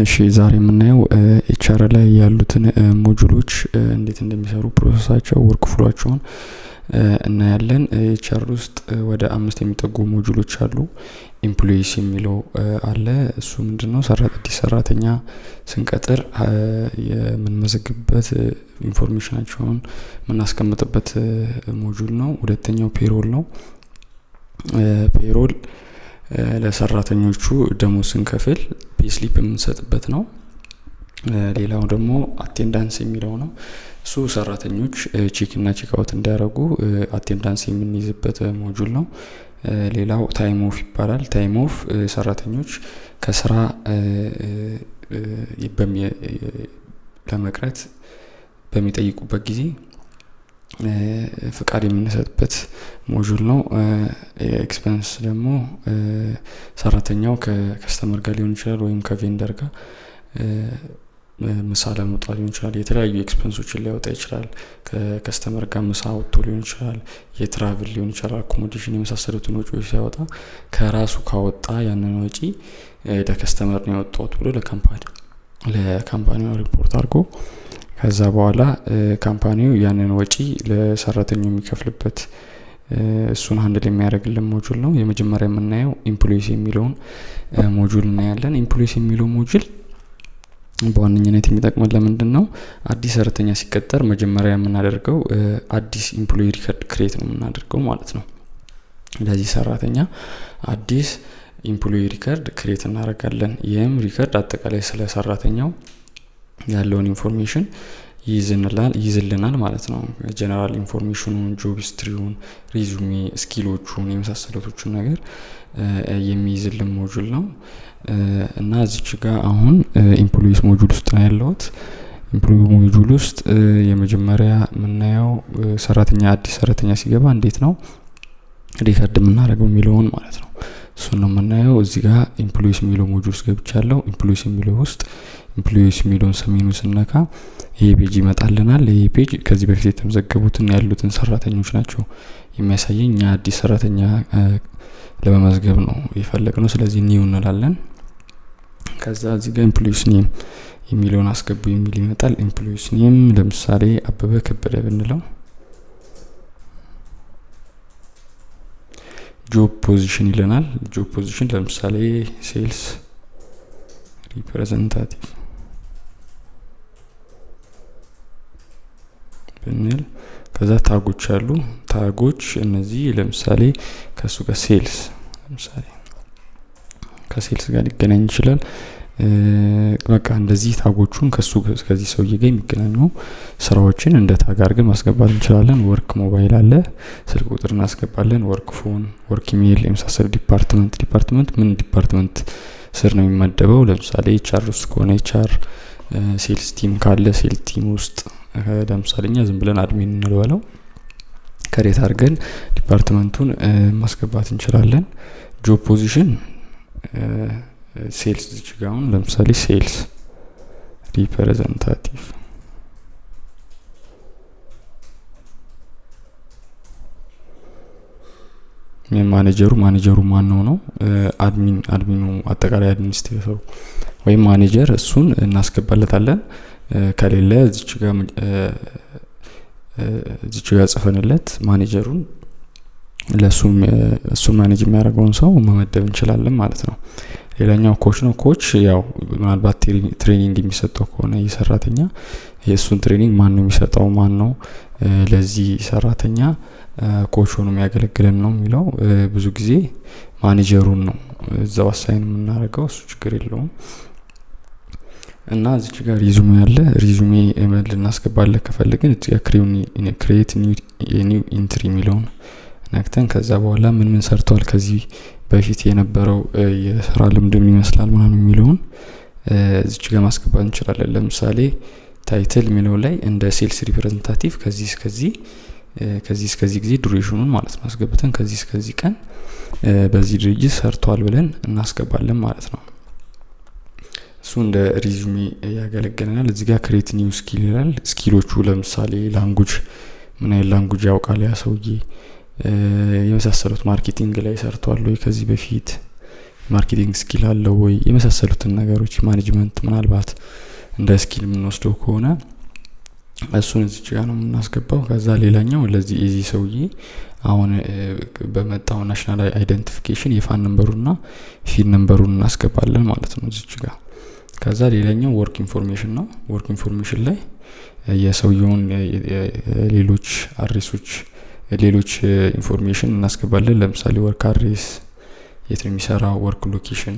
እሺ፣ ዛሬ የምናየው HR ላይ ያሉትን module ኦች እንዴት እንደሚሰሩ፣ process ኣቸው፣ workflow ኣቸውን እናያለን። HR ውስጥ ወደ አምስት የሚጠጉ module ኦች አሉ። Employees የሚለው አለ። እሱ ምንድነው? አዲስ ሰራተኛ ስንቀጥር የምንመዘግብበት፣ information ኣቸውን የምናስቀምጥበት module ነው። ሁለተኛው payroll ነው። Payroll ለሰራተኞቹ ደሞዝ ስንከፍል payslip የምንሰጥበት ነው። ሌላው ደግሞ attendance የሚለው ነው። እሱ ሰራተኞች check in እና check out እንዲያደርጉ attendance የምንይዝበት module ነው። ሌላው time off ይባላል። Time off ሰራተኞች ከስራ ለመቅረት በሚጠይቁበት ጊዜ ፍቃድ የምንሰጥበት module ነው። Expense ደግሞ ሰራተኛው ከ customer ጋር ሊሆን ይችላል ወይም ከ vendor ጋር ምሳ ለመውጣት ሊሆን ይችላል። የተለያዩ expense ኦችን ሊያወጣ ይችላል። ከ customer ጋር ምሳ ወጥቶ ሊሆን ይችላል። የ travel ሊሆን ይችላል። Accommodation የመሳሰሉትን ወጪዎች ሲያወጣ፣ ከራሱ ካወጣ ያንን ወጪ ለ customer ነው ያወጣሁት ብሎ ለ company ው ሪፖርት አድርጎ ከዛ በኋላ company ው ያንን ወጪ ለሰራተኛው የሚከፍልበት፣ እሱን handle የሚያደርግልን module ነው። የመጀመሪያ የምናየው employees የሚለውን module እናያለን። Employees የሚለው module በዋነኝነት የሚጠቅመን ለምንድን ነው? አዲስ ሰራተኛ ሲቀጠር መጀመሪያ የምናደርገው አዲስ employee record create ነው የምናደርገው ማለት ነው። ለዚህ ሰራተኛ አዲስ employee record create እናደርጋለን። ይህም record አጠቃላይ ስለ ሰራተኛው ያለውን information ይይዝልናል ማለት ነው። General information ኑን፣ job history ውን፣ resume፣ skill ኦቹን የመሳሰሉቶችን ነገር የሚይዝልን module ነው። እና እዚች ጋር አሁን employees module ውስጥ ነው ያለሁት። Employee module ውስጥ የመጀመሪያ የምናየው ሰራተኛ አዲስ ሰራተኛ ሲገባ እንዴት ነው record የምናደርገው የሚለውን ማለት ነው። እሱን ነው የምናየው። እዚህ ጋር employees የሚለው module ውስጥ ገብቻለሁ። Employees የሚለው ውስጥ employees የሚለውን ሰሜኑ ስነካ ይሄ page ይመጣልናል። ይሄ page ከዚህ በፊት የተመዘገቡትን ያሉትን ሰራተኞች ናቸው የሚያሳየኝ። እኛ አዲስ ሰራተኛ ለመመዝገብ ነው የፈለግነው። ስለዚህ new እንላለን። ከዛ እዚህ ጋር employees name የሚለውን አስገቡ የሚል ይመጣል። Employees name ለምሳሌ አበበ ከበደ ብንለው፣ job position ይለናል። Job position ለምሳሌ sales representative ብንል፣ ከዛ tag ኦች አሉ። Tag ኦች እነዚህ ለምሳሌ ከእሱ ጋር sales፣ ለምሳሌ ከ sales ጋር ሊገናኝ ይችላል። በቃ እንደዚህ tag ኦቹን ከሱ ከዚህ ሰውዬ ጋር የሚገናኙ ስራዎችን እንደ tag አድርገን ማስገባት እንችላለን። Work mobile አለ፣ ስልክ ቁጥር እናስገባለን። Work phone፣ work email የመሳሰሉ። Department ምን department ስር ነው የሚመደበው? ለምሳሌ HR ውስጥ ከሆነ HR፣ sales team ካለ sales team ውስጥ፣ ለምሳሌ እኛ ዝም ብለን admin እንበለው፣ create አድርገን department ኡን ማስገባት እንችላለን። Job position sales፣ እዚች ጋ አሁን ለምሳሌ sales representative፣ manager ኡ ማን ነው ነው admin ኑ፣ አጠቃላይ administrator ኡ ወይም ማኔጀር እሱን እናስገባለታለን። ከሌለ እዚች ጋር ጽፈንለት ማኔጀሩን ለእሱም እሱ manage የሚያደርገውን ሰው መመደብ እንችላለን ማለት ነው። ሌላኛው coach ነው። Coach ያው ምናልባት training የሚሰጠው ከሆነ ይህ ሰራተኛ የእሱን training ማን ነው የሚሰጠው፣ ማን ነው ለዚህ ሰራተኛ coach ሆኖ የሚያገለግለን ነው የሚለው። ብዙ ጊዜ ማኔጀሩን ነው እዛው assign የምናደርገው፣ እሱ ችግር የለውም። እና እዚች ጋር resume አለ። Resume ልናስገባለት ከፈለግን እዚህ ጋር create new entry የሚለውን ነክተን ከዛ በኋላ ምን ምን ሰርተዋል፣ ከዚህ በፊት የነበረው የስራ ልምድ ምን ይመስላል ምናምን የሚለውን እዚች ጋር ማስገባት እንችላለን። ለምሳሌ title የሚለው ላይ እንደ sales representative ከዚህ እስከዚህ፣ ከዚህ እስከዚህ ጊዜ duration ኑን ማለት ነው አስገብተን ከዚህ እስከዚህ ቀን በዚህ ድርጅት ሰርቷል ብለን እናስገባለን ማለት ነው። እሱ እንደ resume ያገለግለናል። እዚህ ጋር create new skill ይላል። Skill ኦቹ ለምሳሌ language፣ ምን አይነት language ያውቃል ያ ሰውዬ የመሳሰሉት፣ marketing ላይ ሰርቷል ወይ ከዚህ በፊት Marketing skill አለው ወይ፣ የመሳሰሉትን ነገሮች፣ management ምናልባት እንደ skill የምንወስደው ከሆነ እሱን እዚች ጋር ነው የምናስገባው። ከዛ ሌላኛው ለዚህ የዚህ ሰውዬ አሁን በመጣው national identification የ FAN number ኡና FIN number ኡን እናስገባለን ማለት ነው እዚች ጋር። ከዛ ሌላኛው work information ነው። Work information ላይ የሰውየውን ሌሎች address ኦች፣ ሌሎች information እናስገባለን። ለምሳሌ work address፣ የት ነው የሚሰራው፣ work location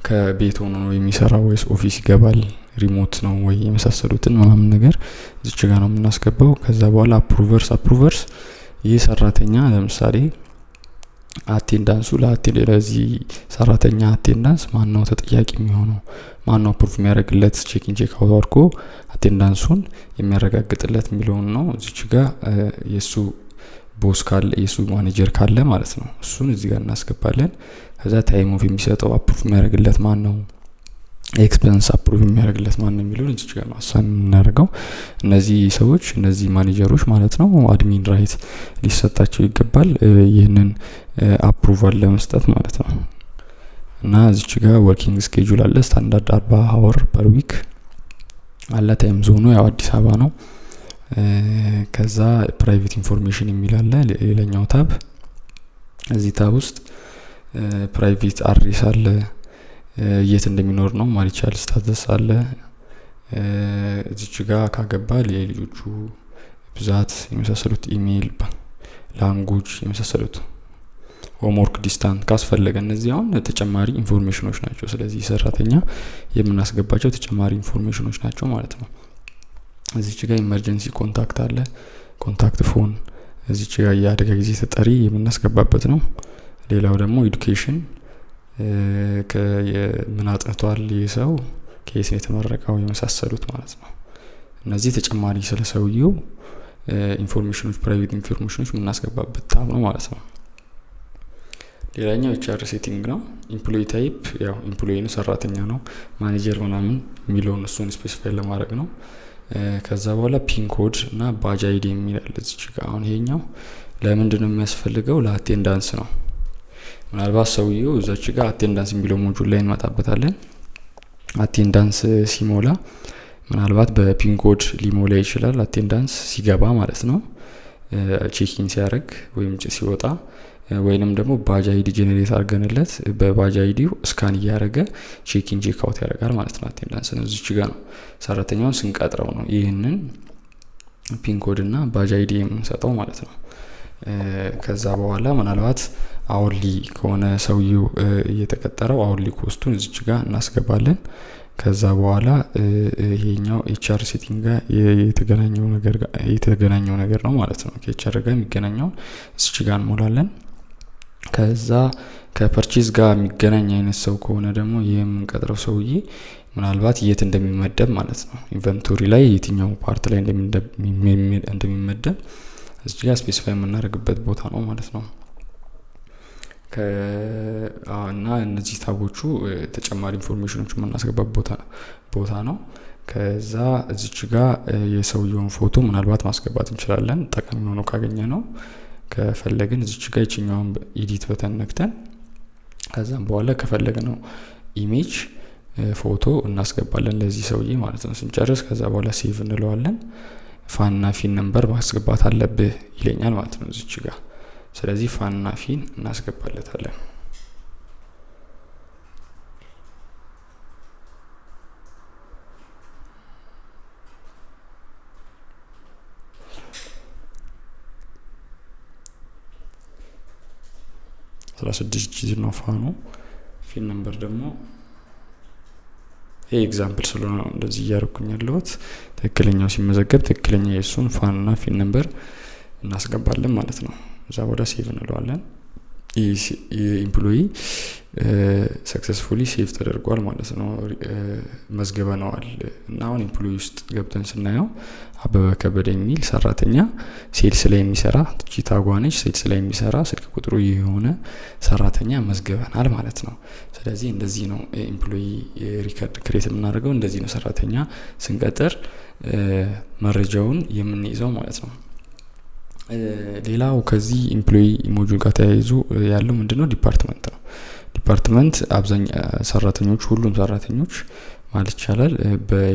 ከቤት ሆኖ ነው የሚሰራው ወይስ office ይገባል፣ remote ነው ወይ፣ የመሳሰሉትን ምናምን ነገር እዚች ጋር ነው የምናስገባው። ከዛ በኋላ approvers፣ ይህ ሰራተኛ ለምሳሌ attendance ኡ፣ ለዚህ ሰራተኛ attendance ማን ነው ተጠያቂ የሚሆነው፣ ማን ነው approve የሚያደርግለት፣ check in check out አድርጎ attendance ኡን የሚያረጋግጥለት የሚለውን ነው። እዚች ጋር የእሱ boss ካለ፣ የእሱ ማኔጀር ካለ ማለት ነው፣ እሱን እዚህ ጋር እናስገባለን። ከዛ time off የሚሰጠው፣ approve የሚያደርግለት ማን ነው፣ expense approve የሚያደርግለት ማን ነው የሚለውን እዚች ጋር ነው assign የምናደርገው። እነዚህ ሰዎች፣ እነዚህ ማኔጀሮች ማለት ነው፣ admin right ሊሰጣቸው ይገባል ይህንን approval ለመስጠት ማለት ነው። እና እዚች ጋር working schedule አለ። ስታንዳርድ 40 hour per week አለ። Time zone ኡ ያው አዲስ አበባ ነው። ከዛ private information የሚል አለ ሌላኛው tab። እዚህ tab ውስጥ private address አለ፣ የት እንደሚኖር ነው። Marital status አለ። እዚች ጋር ካገባ የልጆቹ ብዛት የመሳሰሉት፣ email፣ language የመሳሰሉት፣ home work distance ካስፈለገ፣ እነዚህ አሁን ተጨማሪ information ኖች ናቸው። ስለዚህ ሰራተኛ የምናስገባቸው ተጨማሪ information ኖች ናቸው ማለት ነው። እዚች ጋር emergency contact አለ፣ contact phone እዚች ጋር የአደጋ ጊዜ ተጠሪ የምናስገባበት ነው። ሌላው ደግሞ education፣ ምን አጥንቷል ይህ ሰው፣ ከየት ነው የተመረቀው፣ የመሳሰሉት ማለት ነው። እነዚህ ተጨማሪ ስለ ሰውየው information ኖች፣ private information ኖች የምናስገባበት tab ነው ማለት ነው። ሌላኛው HR setting ነው። Employee type ያው employee ነው፣ ሰራተኛ ነው፣ ማኔጀር ምናምን የሚለውን እሱን specify ለማድረግ ነው። ከዛ በኋላ PIN code እና badge ID የሚል አለ እዚች ጋር። አሁን ይሄኛው ለምንድን ነው የሚያስፈልገው? ለ attendance ነው። ምናልባት ሰውየው እዛች ጋር attendance የሚለው module ላይ እንመጣበታለን። Attendance ሲሞላ ምናልባት በ PIN code ሊሞላ ይችላል። Attendance ሲገባ ማለት ነው፣ check in ሲያደርግ ወይም ሲወጣ፣ ወይንም ደግሞ badge ID generate አድርገንለት በ badge ID ው scan እያደረገ check in check out ያደርጋል ማለት ነው። Attendance ነው፣ እዚች ጋር ነው፣ ሰራተኛውን ስንቀጥረው ነው ይህንን PIN code እና badge ID የምንሰጠው ማለት ነው። ከዛ በኋላ ምናልባት hourly ከሆነ ሰውየው እየተቀጠረው hourly cost ኡን እዚች ጋር እናስገባለን። ከዛ በኋላ ይሄኛው HR setting ጋር የተገናኘው ነገር ነው ማለት ነው። ከ HR ጋር የሚገናኘውን እዚች ጋር እንሞላለን። ከዛ ከ purchase ጋር የሚገናኝ አይነት ሰው ከሆነ ደግሞ ይህ የምንቀጥረው ሰውዬ ምናልባት የት እንደሚመደብ ማለት ነው። Inventory ላይ የትኛው part ላይ እንደሚመደብ እዚህ ጋር specify የምናደርግበት ቦታ ነው ማለት ነው። እና እነዚህ tab ኦቹ ተጨማሪ information ኖች የምናስገባበት ቦታ ነው። ከዛ እዚች ጋር የሰውየውን ፎቶ ምናልባት ማስገባት እንችላለን፣ ጠቃሚ ሆኖ ካገኘነው። ከፈለግን እዚች ጋር ይችኛውን edit button ነክተን ከዛም በኋላ ከፈለግነው image ፎቶ እናስገባለን ለዚህ ሰውዬ ማለት ነው። ስንጨርስ ከዛ በኋላ save እንለዋለን። FAN ና FIN number ማስገባት አለብህ ይለኛል ማለት ነው እዚች ጋር። ስለዚህ FAN ና FIN እናስገባለታለን። 16 digit ነው FAN ኑ። FIN number ደግሞ ይህ example ስለሆነ ነው እንደዚህ እያደረኩኝ ያለሁት። ትክክለኛው ሲመዘገብ ትክክለኛ የእሱን FAN እና FIN number እናስገባለን ማለት ነው። እዛ ወደ save እንለዋለን። ይህ employee successfully save ተደርጓል ማለት ነው፣ መዝግበነዋል። እና አሁን employee ውስጥ ገብተን ስናየው አበበ ከበደ የሚል ሰራተኛ፣ sales ላይ የሚሰራ፣ ቺታጓነች፣ sales ላይ የሚሰራ፣ ስልክ ቁጥሩ ይህ የሆነ ሰራተኛ መዝግበናል ማለት ነው። ስለዚህ እንደዚህ ነው employee record create የምናደርገው፣ እንደዚህ ነው ሰራተኛ ስንቀጥር መረጃውን የምንይዘው ማለት ነው። ሌላው ከዚህ employee module ጋር ተያይዞ ያለው ምንድነው? Department ነው። Department አብዛኛ ሰራተኞች፣ ሁሉም ሰራተኞች ማለት ይቻላል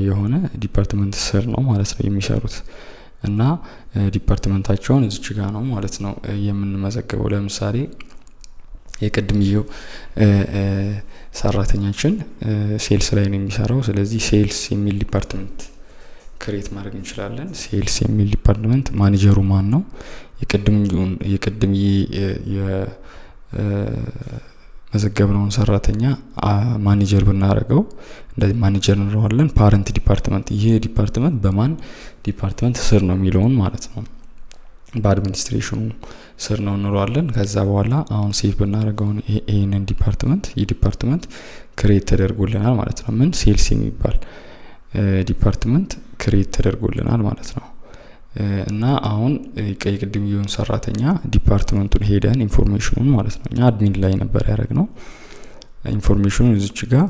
የሆነ department ስር ነው ማለት ነው የሚሰሩት እና department ኣቸውን እዚች ጋ ነው ማለት ነው የምንመዘግበው። ለምሳሌ የቅድምየው ሰራተኛችን sales ላይ ነው የሚሰራው። ስለዚህ sales የሚል department create ማድረግ እንችላለን። Sales የሚል department manager ኡ ማን ነው? የቅድም የመዘገብነውን ሰራተኛ ማኔጀር ብናደርገው እንደዚህ ማኔጀር እንለዋለን። Parent department፣ ይህ department በማን department ስር ነው የሚለውን ማለት ነው፣ በ administration ኑ ስር ነው እንለዋለን። ከዛ በኋላ አሁን save ብናደርገው ይህንን department፣ ይህ department create ተደርጎልናል ማለት ነው። ምን sales የሚባል department create ተደርጎልናል ማለት ነው። እና አሁን የቅድምየውን ሰራተኛ department ኡን ሄደን information ኑን ማለት ነው፣ እኛ admin ላይ ነበር ያደረግነው፣ information ኑን እዚች ጋር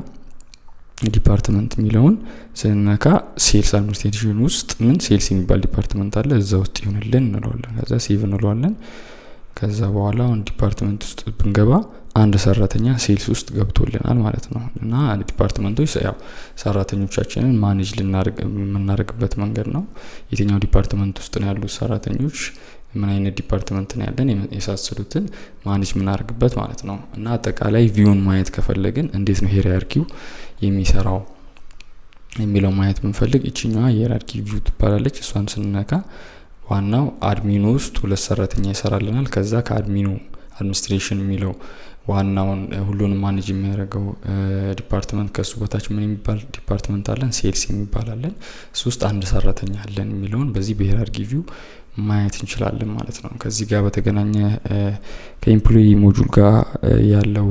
department የሚለውን ስንነካ sales administration ውስጥ ምን sales የሚባል department አለ፣ እዛ ውስጥ ይሁንልን እንለዋለን። ከዛ save እንለዋለን። ከዛ በኋላ አሁን department ውስጥ ብንገባ አንድ ሰራተኛ sales ውስጥ ገብቶልናል ማለት ነው። እና department ኦች ያው ሰራተኞቻችንን manage የምናደርግበት መንገድ ነው። የትኛው department ውስጥ ነው ያሉት ሰራተኞች፣ ምን አይነት department ነው ያለን፣ የመሳሰሉትን manage የምናደርግበት ማለት ነው። እና አጠቃላይ view ን ማየት ከፈለግን፣ እንዴት ነው hierarchy ው የሚሰራው የሚለው ማየት ብንፈልግ ይችኛዋ hierarchy view ትባላለች። እሷን ስንነካ ዋናው admin ኑ ውስጥ ሁለት ሰራተኛ ይሰራልናል። ከዛ ከ admin ኑ administration የሚለው ዋናውን ሁሉንም manage የሚያደርገው department፣ ከሱ በታች ምን የሚባል department አለን? Sales የሚባል አለን። እሱ ውስጥ አንድ ሰራተኛ አለን የሚለውን በዚህ በ hierarchy view ማየት እንችላለን ማለት ነው። ከዚህ ጋር በተገናኘ ከ employee module ጋር ያለው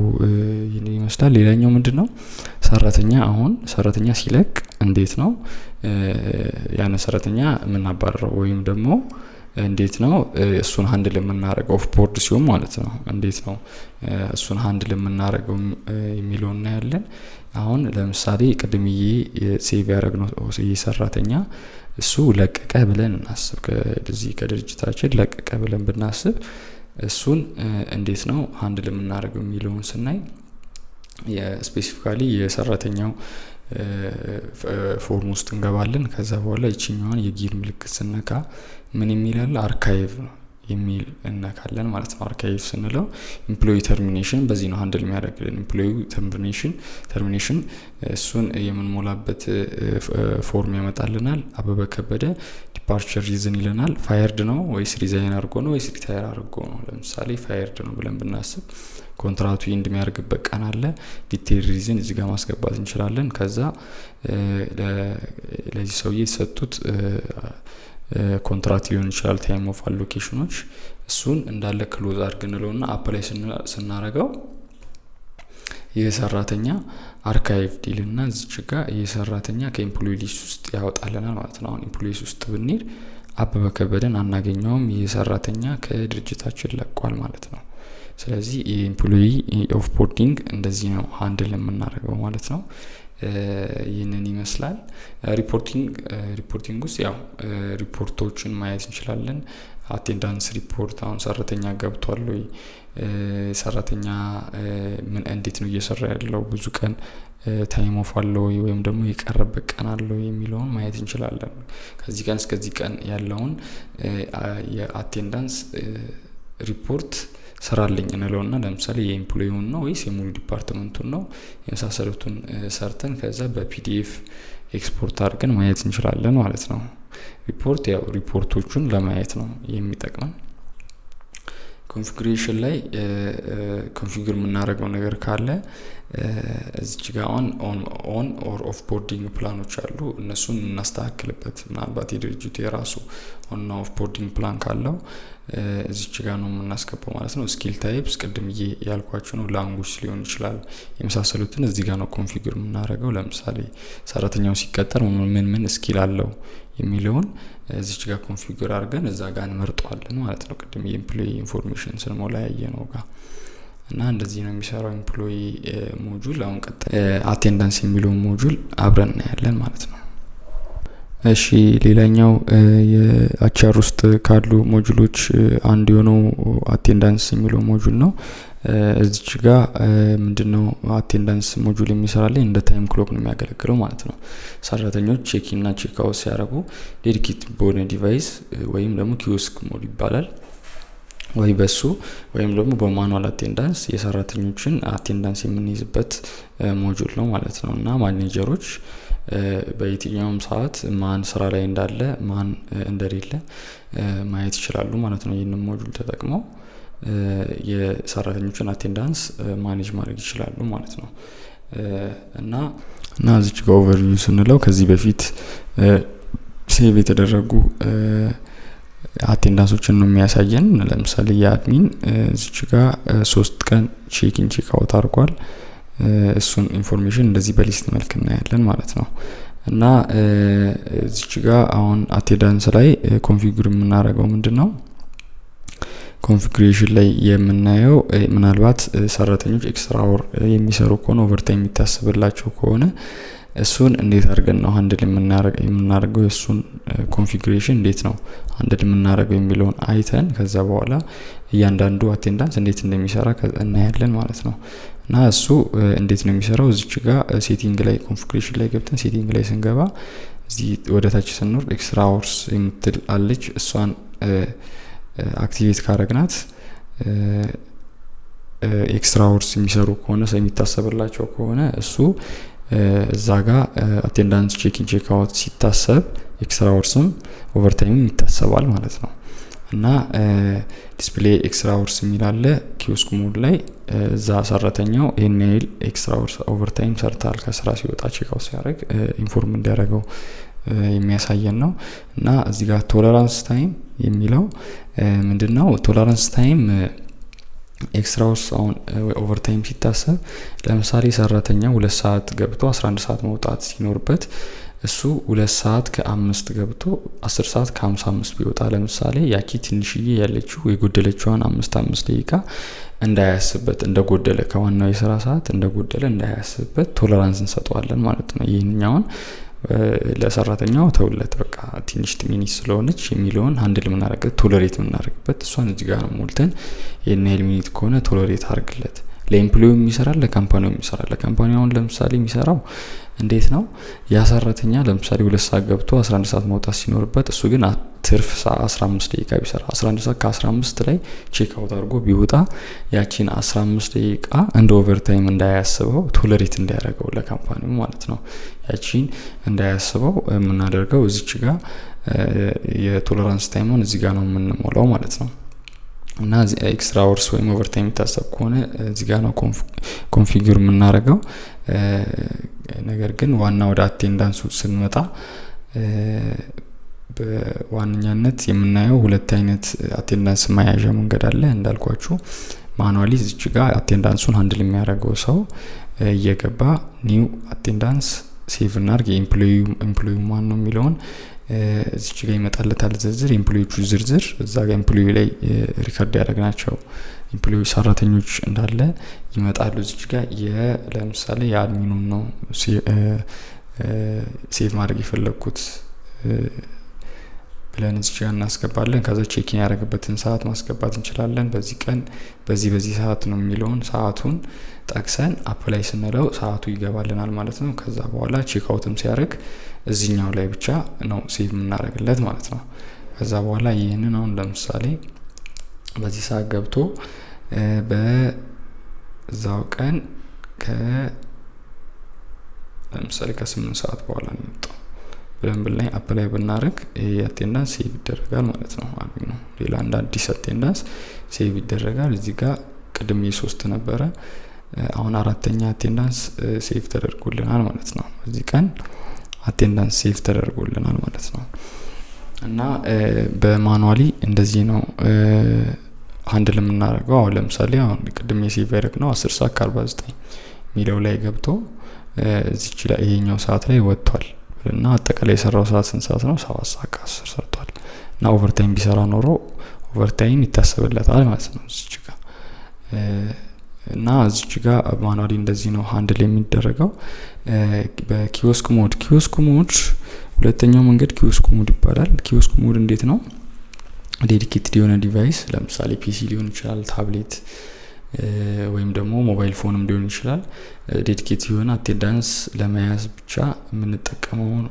ይህን ይመስላል። ሌላኛው ምንድን ነው? ሰራተኛ፣ አሁን ሰራተኛ ሲለቅ እንዴት ነው ያን ሰራተኛ የምናባረረው ወይም ደግሞ እንዴት ነው እሱን handle የምናደርገው፣ off board ሲሆን ማለት ነው፣ እንዴት ነው እሱን handle የምናደርገው የሚለው እናያለን። አሁን ለምሳሌ ቅድምዬ save ያደረግነው ሰራተኛ እሱ ለቀቀ ብለን እናስብ። ከዚህ ከድርጅታችን ለቀቀ ብለን ብናስብ እሱን እንዴት ነው handle የምናደርገው የሚለውን ስናይ የ specifically የሰራተኛው form ውስጥ እንገባለን። ከዛ በኋላ ይችኛዋን የ gear ምልክት ስነካ ምን የሚል አለ? Archive የሚል እነካለን ማለት ነው። Archive ስንለው employee termination በዚህ ነው handle የሚያደርግልን። Employee termination እሱን የምንሞላበት form ያመጣልናል። አበበ ከበደ departure reason ይለናል። Fired ነው ወይስ resign አድርጎ ነው ወይስ retire አድርጎ ነው? ለምሳሌ fired ነው ብለን ብናስብ ኮንትራቱ end የሚያደርግበት ቀን አለ። Detail reason እዚህ ጋር ማስገባት እንችላለን። ከዛ ለዚህ ሰውዬ የተሰጡት ኮንትራት ሊሆን ይችላል፣ time off allocation ኖች፣ እሱን እንዳለ close አድርግ እንለውና apply ስናረገው ይህ ሰራተኛ archive ይልና እዚች ጋ ይህ ሰራተኛ ከ employee list ውስጥ ያወጣልናል ማለት ነው። አሁን employees ውስጥ ብንሄድ አበበ ከበደን አናገኘውም። ይህ ሰራተኛ ከድርጅታችን ለቋል ማለት ነው። ስለዚህ የ employee offboarding እንደዚህ ነው handle የምናደርገው ማለት ነው። ይህንን ይመስላል። Reporting ውስጥ ያው ሪፖርቶችን ማየት እንችላለን። Attendance report፣ አሁን ሰራተኛ ገብቷል ወይ፣ ሰራተኛ ምን እንዴት ነው እየሰራ ያለው፣ ብዙ ቀን time off አለው ወይ ወይም ደግሞ የቀረበት ቀን አለው የሚለውን ማየት እንችላለን። ከዚህ ቀን እስከዚህ ቀን ያለውን የ attendance report ስራልኝ እንለውና ለምሳሌ የ employee ውን ነው ወይስ የሙሉ department ኡን ነው የመሳሰሉትን ሰርተን ከዛ በ PDF export አድርገን ማየት እንችላለን ማለት ነው። ሪፖርት ያው ሪፖርቶቹን ለማየት ነው የሚጠቅመን። Configuration ላይ configure የምናደርገው ነገር ካለ እዚች ጋ on or off boarding plan ኖች አሉ። እነሱን እናስተካክልበት። ምናልባት የድርጅቱ የራሱ on ና off boarding plan ካለው እዚች ጋ ነው የምናስገባው ማለት ነው። Skill types ቅድም ያልኳችሁ ነው። Language ሊሆን ይችላል፣ የመሳሰሉትን እዚህ ጋር ነው configure የምናደርገው። ለምሳሌ ሰራተኛው ሲቀጠር ምን ምን skill አለው የሚለውን እዚች ጋር configure አድርገን እዛ ጋር እንመርጠዋለን ማለት ነው። ቅድም የ employee information ስንሞላ ያየነው ጋር እና እንደዚህ ነው የሚሰራው employee module። አሁን ቀጣይ attendance የሚለውን module አብረን እናያለን ማለት ነው። እሺ፣ ሌላኛው የ HR ውስጥ ካሉ module ኦች አንዱ የሆነው attendance የሚለው module ነው። እዚች ጋ ምንድነው attendance module የሚሰራልኝ? እንደ time clock ነው የሚያገለግለው ማለት ነው። ሰራተኞች check in እና check out ሲያደርጉ dedicated በሆነ device ወይም ደግሞ kiosk mode ይባላል፣ ወይ በሱ ወይም ደግሞ በ manual attendance የሰራተኞችን attendance የምንይዝበት module ነው ማለት ነው። እና ማኔጀሮች በየትኛውም ሰዓት ማን ስራ ላይ እንዳለ፣ ማን እንደሌለ ማየት ይችላሉ ማለት ነው። ይህንን module ተጠቅመው የሰራተኞችን attendance manage ማድረግ ይችላሉ ማለት ነው። እና እዚች ጋር overview ስንለው ከዚህ በፊት save የተደረጉ attendance ኦችን ነው የሚያሳየን። ለምሳሌ የ admin እዚች ጋር 3 ቀን check in check out አድርጓል። እሱን information እንደዚህ በ list መልክ እናያለን ማለት ነው። እና እዚች ጋር አሁን attendance ላይ configure የምናደርገው ምንድን ነው? Configuration ላይ የምናየው ምናልባት ሰራተኞች extra hour የሚሰሩ ከሆነ፣ overtime የሚታሰብላቸው ከሆነ እሱን እንዴት አድርገን ነው handle የምናደርገው፣ የእሱን configuration እንዴት ነው handle የምናደርገው የሚለውን አይተን ከዛ በኋላ እያንዳንዱ attendance እንዴት እንደሚሰራ እናያለን ማለት ነው። እና እሱ እንዴት ነው የሚሰራው? እዚች ጋር setting ላይ፣ configuration ላይ ገብተን setting ላይ ስንገባ እዚህ ወደ ታች ስንወርድ extra hours የምትል አለች። እሷን activate ካረግናት extra hours የሚሰሩ ከሆነ፣ የሚታሰብላቸው ከሆነ እሱ እዛ ጋ attendance check in check out ሲታሰብ extra hours ም overtime ም ይታሰባል ማለት ነው። እና display extra hours የሚል አለ kiosk mode ላይ። እዛ ሰራተኛው ይህን ያህል extra hours overtime ሰርታል ከስራ ሲወጣ፣ check out ሲያደርግ inform እንዲያደርገው የሚያሳየን ነው። እና እዚህ ጋር tolerance time የሚለው ምንድን ነው? Tolerance time extra hours አሁን overtime ሲታሰብ ለምሳሌ ሰራተኛው 2 ሰዓት ገብቶ 11 ሰዓት መውጣት ሲኖርበት እሱ 2 ሰዓት ከ5 ገብቶ 10 ሰዓት ከ55 ቢወጣ ለምሳሌ ያቺ ትንሽዬ ያለችው የጎደለችዋን አምስት አምስት ደቂቃ እንዳያስብበት፣ እንደጎደለ፣ ከዋናው የስራ ሰዓት እንደጎደለ እንዳያስብበት tolerance እንሰጠዋለን ማለት ነው። ይህኛውን ለሰራተኛው ተውለት፣ በቃ ትንሽ minute ስለሆነች የሚለውን handle የምናደርግበት፣ tolerate የምናደርግበት እሷን እዚህ ጋር ነው ሞልተን ይህን ያህል minute ከሆነ tolerate አድርግለት። ለ employee ው ይሰራል፣ ለ company ውም ይሰራል። ለ company ው አሁን ለምሳሌ የሚሰራው እንዴት ነው? ያ ሰራተኛ ለምሳሌ 2 ሰዓት ገብቶ 11 ሰዓት መውጣት ሲኖርበት እሱ ግን ትርፍ 15 ደቂቃ ቢሰራ፣ 11 ሰዓት ከ15 ላይ check out አድርጎ ቢወጣ ያቺን 15 ደቂቃ እንደ overtime እንዳያስበው፣ tolerate እንዲያደርገው ለ company ው ማለት ነው። ያቺን እንዳያስበው የምናደርገው እዚች ጋር የ tolerance time ኡን እዚህ ጋር ነው የምንሞላው ማለት ነው። እና extra hours ወይም overtime የሚታሰብ ከሆነ እዚህ ጋር ነው configure የምናደርገው። ነገር ግን ዋና ወደ attendance ኡ ስንመጣ በዋነኛነት የምናየው ሁለት አይነት attendance መያዣ መንገድ አለ። እንዳልኳችሁ manually እዚች ጋር attendance ኡን handle የሚያደርገው ሰው እየገባ new attendance save እናርግ፣ የ employee ው ማን ነው የሚለውን እዚች ጋር ይመጣለታል ዝርዝር፣ የ employee ዎቹ ዝርዝር። እዛ ጋር employee ላይ record ያደረግናቸው employee ሰራተኞች እንዳለ ይመጣሉ። እዚች ጋር ለምሳሌ የ admin ኡን ነው save ማድረግ የፈለግኩት ብለን እዚች ጋር እናስገባለን። ከዛ check in ያደረገበትን ሰዓት ማስገባት እንችላለን። በዚህ ቀን በዚህ በዚህ ሰዓት ነው የሚለውን ሰዓቱን ጠቅሰን apply ስንለው ሰዓቱ ይገባልናል ማለት ነው። ከዛ በኋላ check out ም ሲያደርግ እዚህኛው ላይ ብቻ ነው save የምናደርግለት ማለት ነው። ከዛ በኋላ ይህንን አሁን ለምሳሌ በዚህ ሰዓት ገብቶ በዛው ቀን ለምሳሌ ከ8 ሰዓት በኋላ ነው የወጣው ብለን ብላይ apply ብናደርግ ይሄ attendance save ይደረጋል ማለት ነው። አሪፍ ነው። ሌላ እንደ አዲስ attendance save ይደረጋል። እዚህ ጋር ቅድም የሶስት ነበረ፣ አሁን አራተኛ attendance save ተደርጎልናል ማለት ነው። በዚህ ቀን attendance save ተደርጎልናል ማለት ነው። እና በ manually እንደዚህ ነው handle የምናደርገው። አሁን ለምሳሌ አሁን ቅድም የ save ያደረግነው 10 ሰዓት ከ49 የሚለው ላይ ገብቶ እዚች ላይ ይሄኛው ሰዓት ላይ ወጥቷል እና አጠቃላይ የሰራው ሰዓት ስንት ሰዓት ነው? 7 ሰዓት ከ10 ሰርቷል። እና overtime ቢሰራ ኖሮ overtime ይታሰብለታል ማለት ነው እዚች ጋር። እና እዚች ጋር manually እንደዚህ ነው handle የሚደረገው። በ kiosk mode፣ kiosk mode ሁለተኛው መንገድ kiosk mode ይባላል። Kiosk mode እንዴት ነው? Dedicated የሆነ device ለምሳሌ PC ሊሆን ይችላል፣ ታብሌት ወይም ደግሞ mobile phone ም ሊሆን ይችላል። Dedicate የሆነ attendance ለመያዝ ብቻ የምንጠቀመውን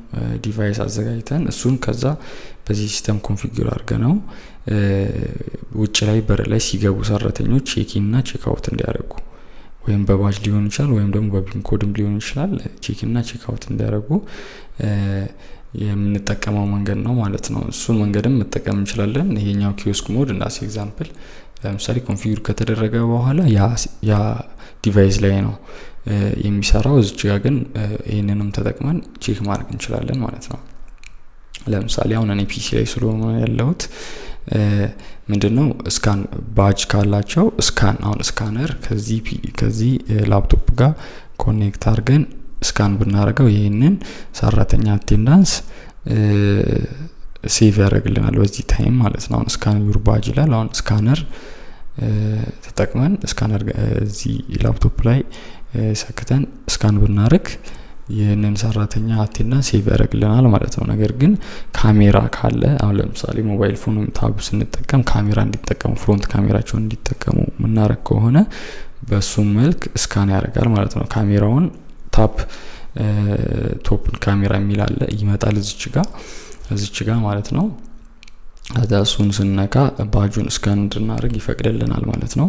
device አዘጋጅተን እሱን ከዛ በዚህ system configure አድርገነው ውጭ ላይ በር ላይ ሲገቡ ሰራተኞች check in እና check out እንዲያደርጉ፣ ወይም በባጅ ሊሆን ይችላል ወይም ደግሞ በ PIN code ም ሊሆን ይችላል፣ check in እና check out እንዲያደርጉ የምንጠቀመው መንገድ ነው ማለት ነው። እሱን መንገድም መጠቀም እንችላለን። ይሄኛው kiosk mode እንደ as example ለምሳሌ configure ከተደረገ በኋላ ያ device ላይ ነው የሚሰራው። እዚች ጋር ግን ይህንንም ተጠቅመን check ማድረግ እንችላለን ማለት ነው። ለምሳሌ አሁን እኔ PC ላይ ስለሆነ ያለሁት ምንድነው scan badge ካላቸው scan አሁን scanner ከዚህ ላፕቶፕ ጋር connect አድርገን scan ብናደርገው ይህንን ሰራተኛ attendance save ያደርግልናል በዚህ time ማለት ነው። አሁን "scan your badge" ይላል። አሁን scanner ተጠቅመን scanner እዚህ ላፕቶፕ ላይ ሰክተን scan ብናደርግ ይህንን ሰራተኛ attendance save ያደርግልናል ማለት ነው። ነገር ግን ካሜራ ካለ፣ አሁን ለምሳሌ mobile phone ወይም tab ስንጠቀም ካሜራ እንዲጠቀሙ፣ front ካሜራቸውን እንዲጠቀሙ የምናደርግ ከሆነ በሱም መልክ scan ያደርጋል ማለት ነው። ካሜራውን tap top camera የሚል አለ፣ ይመጣል እዚች ጋ ማለት ነው። ከዛ እሱን ስንነካ badge ኡን scan እንድናደርግ ይፈቅድልናል ማለት ነው።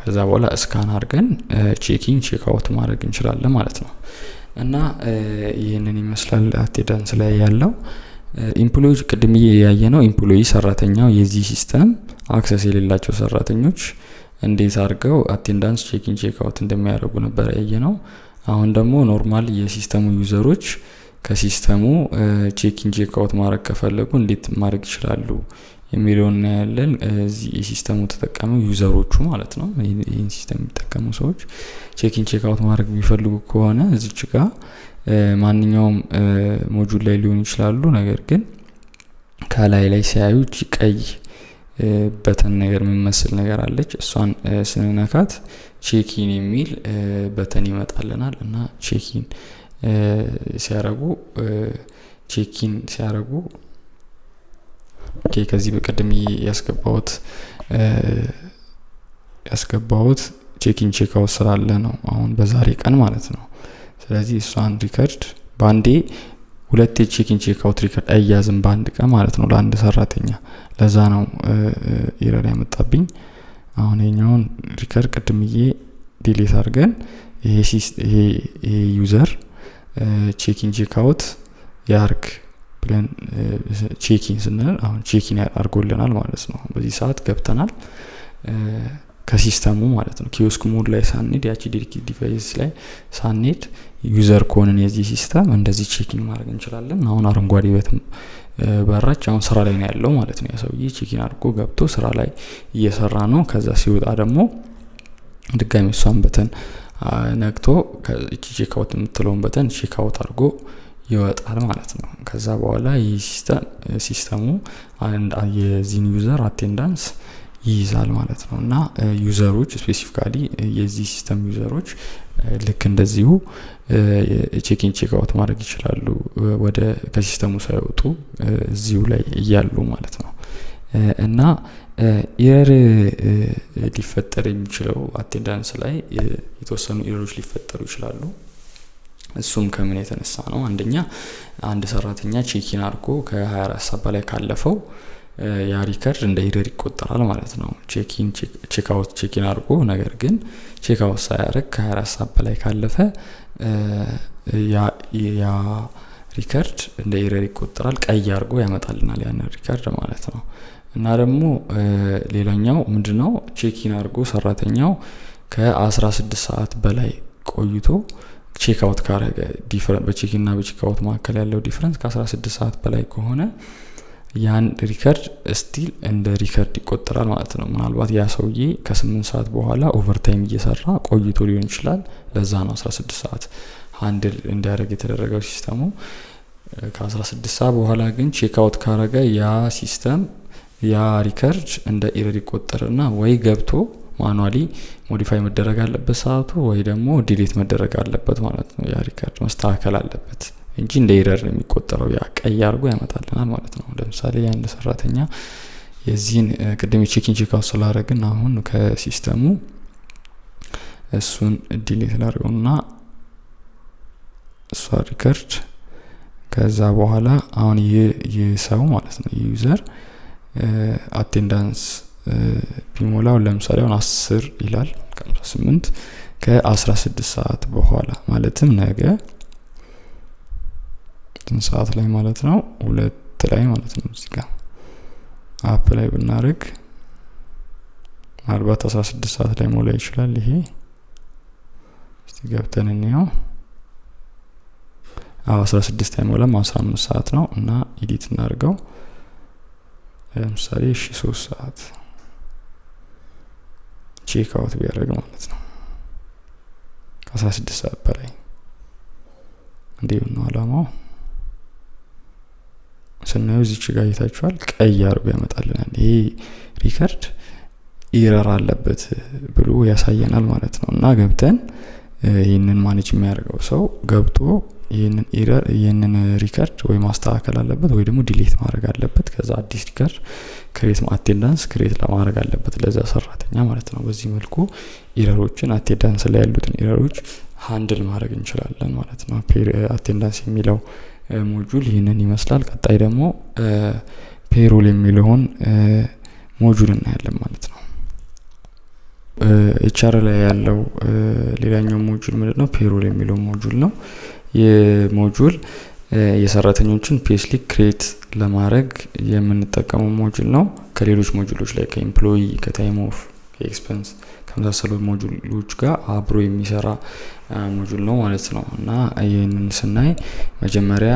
ከዛ በኋላ scan አድርገን check in check out ማድረግ እንችላለን ማለት ነው። እና ይህንን ይመስላል attendance ላይ ያለው። Employee ቅድም ያየነው employee ሰራተኛው የዚህ system access የሌላቸው ሰራተኞች እንዴት አድርገው attendance check in check out እንደሚያደርጉ ነበር ያየነው። አሁን ደግሞ ኖርማል የሲስተሙ ዩዘሮች ከሲስተሙ ቼኪን ቼክ አውት ማድረግ ከፈለጉ እንዴት ማድረግ ይችላሉ የሚለውን እናያለን። እዚህ የ system ኡ ተጠቃሚ user ኦቹ ማለት ነው። ይህን system የሚጠቀሙ ሰዎች check in check out ማድረግ የሚፈልጉ ከሆነ እዚች ጋ ማንኛውም module ላይ ሊሆኑ ይችላሉ። ነገር ግን ከላይ ላይ ሲያዩ ቀይ button ነገር የምመስል ነገር አለች። እሷን ስንነካት check in የሚል button ይመጣልናል እና check in ሲያረጉ፣ okay፣ ከዚህ በቀደም ያስገባሁት check in check out ስላለ ነው አሁን በዛሬ ቀን ማለት ነው። ስለዚህ እሷን record በአንዴ ሁለቴ check in check out record አይያዝም በአንድ ቀን ማለት ነው ለአንድ ሰራተኛ። ለዛ ነው error ያመጣብኝ። አሁን የኛውን record ቅድምዬ delete አድርገን ይሄ user check in check out ያርግ ብለን check in ስንል አሁን check in አድርጎልናል ማለት ነው። በዚህ ሰዓት ገብተናል ከ system ኡ ማለት ነው። Kiosk mode ላይ ሳንሄድ፣ ያቺ dedicate device ላይ ሳንሄድ user ከሆንን የዚህ system እንደዚህ check in ማድረግ እንችላለን። አሁን አረንጓዴ button በራች። አሁን ስራ ላይ ነው ያለው ማለት ነው። ያ ሰውዬ check in አድርጎ ገብቶ ስራ ላይ እየሰራ ነው። ከዛ ሲወጣ ደግሞ ድጋሚ እሷን button ነክቶ እቺ check out የምትለውን button check out አድርጎ ይወጣል ማለት ነው። ከዛ በኋላ ይህ system ኡ የዚህን user attendance ይይዛል ማለት ነው። እና user ኦች፣ specifically የዚህ system user ኦች ልክ እንደዚሁ check in check out ማድረግ ይችላሉ፣ ወደ ከ system ኡ ሳይወጡ እዚሁ ላይ እያሉ ማለት ነው። እና error ሊፈጠር የሚችለው attendance ላይ የተወሰኑ error ኦች ሊፈጠሩ ይችላሉ። እሱም ከምን የተነሳ ነው? አንደኛ አንድ ሰራተኛ check in አድርጎ ከ24 ሰዓት በላይ ካለፈው ያ record እንደ error ይቆጠራል ማለት ነው። Check in check out check in አድርጎ ነገር ግን check out ሳያደርግ ከ24 ሰዓት በላይ ካለፈ ያ record እንደ error ይቆጠራል። ቀይ አድርጎ ያመጣልናል ያንን record ማለት ነው። እና ደግሞ ሌላኛው ምንድነው? Check in አድርጎ ሰራተኛው ከ16 ሰዓት በላይ ቆይቶ check out ካረገ፣ በ check in እና በ check out መካከል ያለው difference ከ16 ሰዓት በላይ ከሆነ ያን record still እንደ record ይቆጠራል ማለት ነው። ምናልባት ያ ሰውዬ ከ8 ሰዓት በኋላ overtime እየሰራ ቆይቶ ሊሆን ይችላል። ለዛ ነው 16 ሰዓት handle እንዲያደርግ የተደረገው system ኡ። ከ16 ሰዓት በኋላ ግን check out ካረገ ያ system ያ record እንደ error ይቆጠርና ወይ ገብቶ manually modify መደረግ አለበት ሰዓቱ ወይ ደግሞ delete መደረግ አለበት ማለት ነው። ያ record መስተካከል አለበት እንጂ እንደ error ነው የሚቆጠረው። ያ ቀይ አድርጎ ያመጣልናል ማለት ነው። ለምሳሌ የአንድ ሰራተኛ የዚህን ቅድም check in check out ስላደረግን አሁን ከ system ኡ እሱን delete ላድርገውና እሷ record። ከዛ በኋላ አሁን ይህ ሰው ማለት ነው፣ user attendance ቢሞላው ለምሳሌ አሁን 10 ይላል ከ58፣ ከ16 ሰዓት በኋላ ማለትም ነገ ስንት ሰዓት ላይ ማለት ነው? 2 ላይ ማለት ነው። እዚህ ጋር apply ብናደርግ ምናልባት 16 ሰዓት ላይ ሞላ ይችላል። ይሄ እስቲ ገብተን እንየው። አዎ፣ 16 አይሞላም፣ 15 ሰዓት ነው እና edit እናድርገው። ለምሳሌ እሺ 3 ሰዓት check out ቢያደርግ ማለት ነው፣ ከ16 ሰዓት በላይ እንዲሁ ነው አላማው። ስናየው እዚች ጋር አይታችኋል፣ ቀይ አድርጎ ያመጣልናል። ይሄ record error አለበት ብሎ ያሳየናል ማለት ነው። እና ገብተን ይህንን manage የሚያደርገው ሰው ገብቶ ይህንን error፣ ይህንን record ወይ ማስተካከል አለበት ወይ ደግሞ delete ማድረግ አለበት። ከዛ አዲስ record create፣ attendance create ለማድረግ አለበት ለዛ ሰራተኛ ማለት ነው። በዚህ መልኩ error ኦችን፣ attendance ላይ ያሉትን error ኦች handle ማድረግ እንችላለን ማለት ነው። Attendance የሚለው module ይህንን ይመስላል። ቀጣይ ደግሞ payroll የሚለውን module እናያለን ማለት ነው። HR ላይ ያለው ሌላኛው module ምንድን ነው? Payroll የሚለው module ነው። ይህ module የሰራተኞችን payslip create ለማድረግ የምንጠቀመው module ነው። ከሌሎች module ኦች ላይ ከ employee፣ ከ time off፣ ከ expense ከመሳሰሉ module ኦች ጋር አብሮ የሚሰራ module ነው ማለት ነው። እና ይህንን ስናይ መጀመሪያ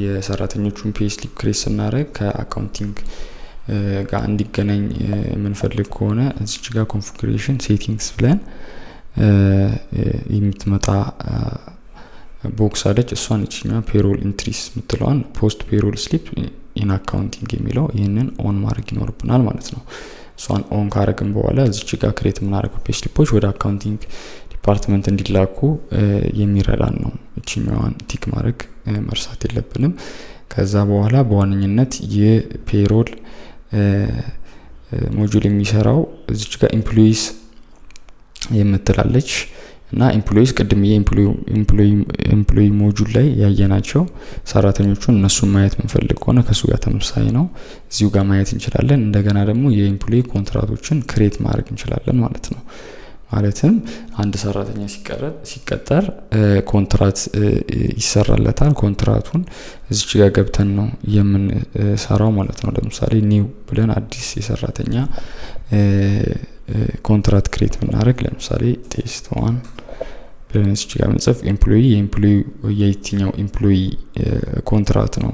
የሰራተኞቹን payslip create ስናደርግ ከ accounting ጋር እንዲገናኝ የምንፈልግ ከሆነ እዚች ጋር configuration settings ብለን የምትመጣ box አለች። እሷን እችኛ payroll entries የምትለዋን post payroll slip in accounting የሚለው ይህንን on ማድረግ ይኖርብናል ማለት ነው። እሷን on ካረግን በኋላ እዚች ጋር create የምናደርገው payslip ኦች ወደ accounting department እንዲላኩ የሚረዳን ነው። እችኛዋን tick ማድረግ መርሳት የለብንም። ከዛ በኋላ በዋነኝነት የ payroll module የሚሰራው እዚች ጋር employees የምትላለች እና employees ቅድም የ employee module ላይ ያየናቸው ሰራተኞቹን እነሱን ማየት የምንፈልግ ከሆነ ከእሱ ጋር ተመሳሳይ ነው። እዚሁ ጋር ማየት እንችላለን። እንደገና ደግሞ የ employee ኮንትራቶችን create ማድረግ እንችላለን ማለት ነው። ማለትም አንድ ሰራተኛ ሲቀጠር ኮንትራት ይሰራለታል። ኮንትራቱን እዚች ጋር ገብተን ነው የምንሰራው ማለት ነው። ለምሳሌ new ብለን አዲስ የሰራተኛ ኮንትራት create ብናደርግ፣ ለምሳሌ test one ብለን እዚች ጋር ብንጽፍ employee የ employee የየትኛው employee ኮንትራት ነው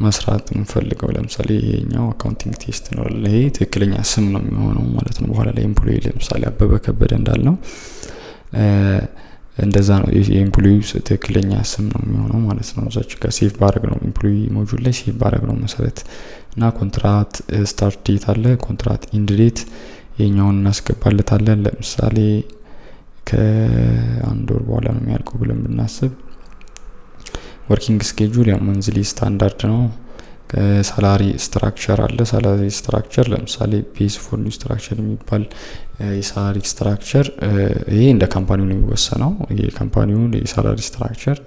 መስራት የምንፈልገው? ለምሳሌ ይሄኛው accounting test ነው። ይሄ ትክክለኛ ስም ነው የሚሆነው ማለት ነው። በኋላ ላይ employee ለምሳሌ አበበ ከበደ እንዳልነው እንደዛ ነው፣ የ employee ትክክለኛ ስም ነው የሚሆነው ማለት ነው። እዛች ጋር save ባረግነው፣ employee module ላይ save ባረግነው መሰረት እና contract start date አለ፣ contract end date የኛውን እናስገባለታለን። ለምሳሌ ከአንድ ወር በኋላ ነው የሚያልቀው ብለን ብናስብ፣ working schedule ያው monthly standard ነው። Salary structure አለ። Salary structure ለምሳሌ base for new structure የሚባል የ salary structure፣ ይሄ እንደ company ው ነው የሚወሰነው። የ company ውን የ salary structure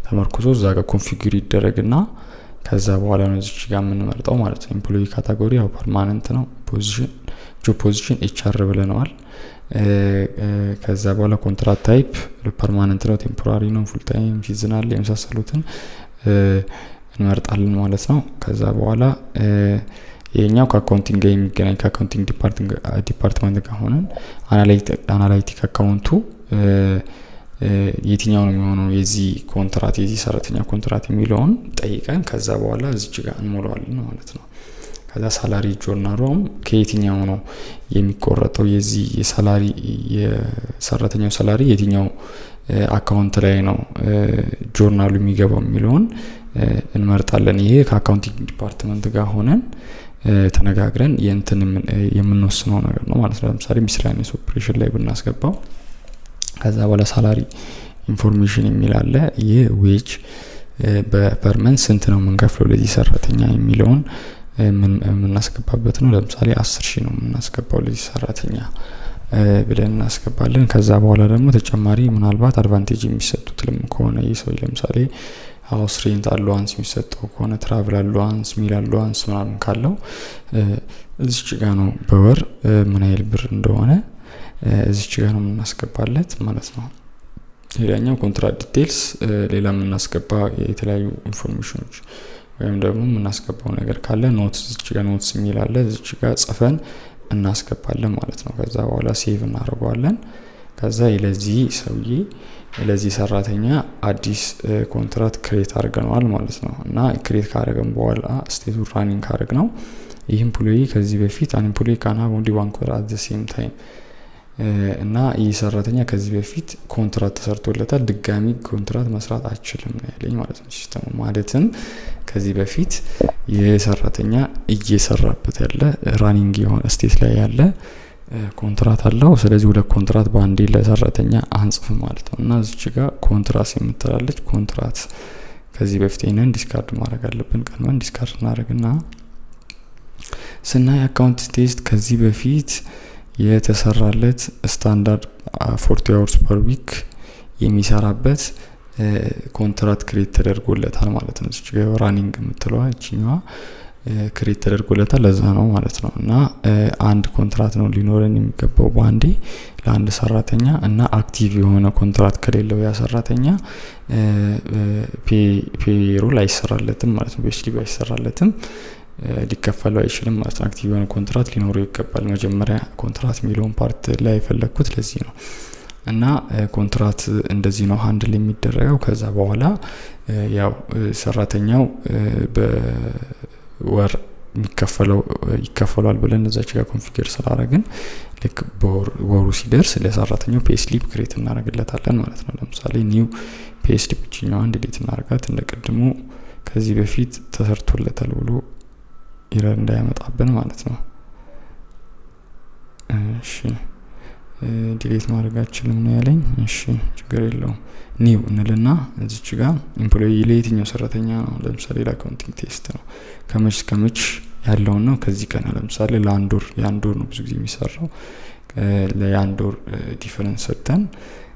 ተመርኩዞ እዛ ጋር configure ይደረግና ከዛ በኋላ ነው እዚች ጋር የምንመርጠው ማለት ነው። Employee category ያው permanent ነው። Position፣ job position HR ብለነዋል። ከዛ በኋላ contract type permanent ነው፣ temporary ነው፣ full time፣ seasonal የመሳሰሉትን እንመርጣለን ማለት ነው። ከዛ በኋላ ይሄኛው ከ accounting ጋር የሚገናኝ፣ ከ accounting department ጋር ሆነን analytic account ኡ የትኛው ነው የሚሆነው የዚህ ኮንትራት፣ የዚህ ሰራተኛ ኮንትራት የሚለውን ጠይቀን ከዛ በኋላ እዚች ጋር እንሞላዋለን ማለት ነው። ከዛ salary journal ኡም ከየትኛው ነው የሚቆረጠው፣ የዚህ የ salary፣ የሰራተኛው salary የትኛው account ላይ ነው ጆርናሉ የሚገባው የሚለውን እንመርጣለን። ይሄ ከ accounting department ጋር ሆነን ተነጋግረን የእንትን የምንወስነው ነገር ነው ማለት ነው። ለምሳሌ miscellaneous operation ላይ ብናስገባው፣ ከዛ በኋላ salary information የሚል አለ። ይህ wage በ per month ስንት ነው የምንከፍለው ለዚህ ሰራተኛ የሚለውን የምናስገባበት ነው። ለምሳሌ 10,000 ነው የምናስገባው ለዚህ ሰራተኛ። ብለን እናስገባለን። ከዛ በኋላ ደግሞ ተጨማሪ ምናልባት advantage የሚሰጡትልም ከሆነ ይህ ሰው ለምሳሌ house rent allowance የሚሰጠው ከሆነ፣ travel allowance፣ meal allowance ምናምን ካለው እዚች ጋ ነው በወር ምን ያህል ብር እንደሆነ እዚች ጋ ነው የምናስገባለት ማለት ነው። ሌላኛው contract details፣ ሌላ የምናስገባ የተለያዩ information ኖች ወይም ደግሞ የምናስገባው ነገር ካለ note፣ እዚች ጋ notes የሚል አለ። እዚች ጋ ጽፈን እናስገባለን ማለት ነው። ከዛ በኋላ save እናደርገዋለን። ከዛ ለዚህ ሰውዬ፣ ለዚህ ሰራተኛ አዲስ ኮንትራት create አድርገነዋል ማለት ነው። እና create ካደረገን በኋላ state ኡ running ካደረግነው ይህ employee ከዚህ በፊት፣ an employee can have only one contract at the same time፣ እና ይህ ሰራተኛ ከዚህ በፊት ኮንትራት ተሰርቶለታል፣ ድጋሚ ኮንትራት መስራት አይችልም ነው ያለኝ ማለት ነው system ኡ። ማለትም ከዚህ በፊት ይህ ሰራተኛ እየሰራበት ያለ running የሆነ state ላይ ያለ ኮንትራት አለው። ስለዚህ ሁለት ኮንትራት በአንዴ ለሰራተኛ አንጽፍም ማለት ነው። እና እዚች ጋር ኮንትራት የምትላለች፣ ኮንትራት ከዚህ በፊት ይህንን discard ማድረግ አለብን። ቀድመን discard እናደርግና ስናይ account test ከዚህ በፊት የተሰራለት standard 40 hours per week የሚሰራበት ኮንትራት create ተደርጎለታል ማለት ነው። እዚች ጋር running የምትለዋ ይችኛዋ create ተደርጎለታል፣ ለዛ ነው ማለት ነው። እና አንድ ኮንትራት ነው ሊኖረን የሚገባው በአንዴ ለአንድ ሰራተኛ፣ እና active የሆነ ኮንትራት ከሌለው ያ ሰራተኛ payroll አይሰራለትም ማለት ነው። Payslip አይሰራለትም፣ ሊከፈለው አይችልም ማለት ነው። Active የሆነ ኮንትራት ሊኖረው ይገባል። መጀመሪያ ኮንትራት የሚለውን part ላይ የፈለግኩት ለዚህ ነው። እና ኮንትራት እንደዚህ ነው handle የሚደረገው። ከዛ በኋላ ያው ሰራተኛው በወር የሚከፈለው ይከፈሏል ብለን እዛች ጋር configure ስላደረግን ልክ ወሩ ሲደርስ ለሰራተኛው payslip create እናደርግለታለን ማለት ነው። ለምሳሌ new payslip፣ እችኛዋን delete እናደርጋት፣ እንደ ቅድሙ ከዚህ በፊት ተሰርቶለታል ብሎ error እንዳያመጣብን ማለት ነው። እሺ፣ delete ማድረግ አችልም ነው ያለኝ። እሺ፣ ችግር የለውም። New እንልና እዚች ጋር employee ለየትኛው ሰራተኛ ነው? ለምሳሌ ለ accounting test ነው። ከመች እስከ መች ያለውን ነው። ከዚህ ቀን ለምሳሌ ለአንድ ወር፣ የአንድ ወር ነው ብዙ ጊዜ የሚሰራው። ለየአንድ ወር difference ሰጥተን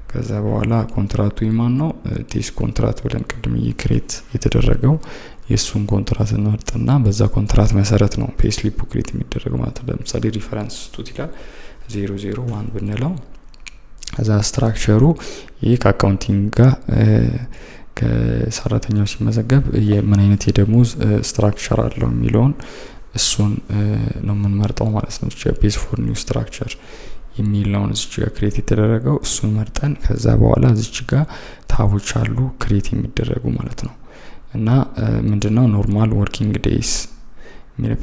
ከዛ በኋላ ኮንትራቱ የማን ነው? Test contract ብለን ቅድም create የተደረገው የእሱን ኮንትራት እንመርጥና በዛ ኮንትራት መሰረት ነው payslip ኡ create የሚደረገው ማለት ነው። ለምሳሌ reference ስጡት ይላል፣ 001 ብንለው፣ ከዛ structure ኡ ይህ ከ accounting ጋር ከሰራተኛው ሲመዘገብ ምን አይነት የደሞዝ structure አለው የሚለውን እሱን ነው የምንመርጠው ማለት ነው። Base for new structure የሚለውን እዚች ጋር create የተደረገው እሱን መርጠን ከዛ በኋላ እዚች ጋር tab ኦች አሉ create የሚደረጉ ማለት ነው። እና ምንድነው normal working days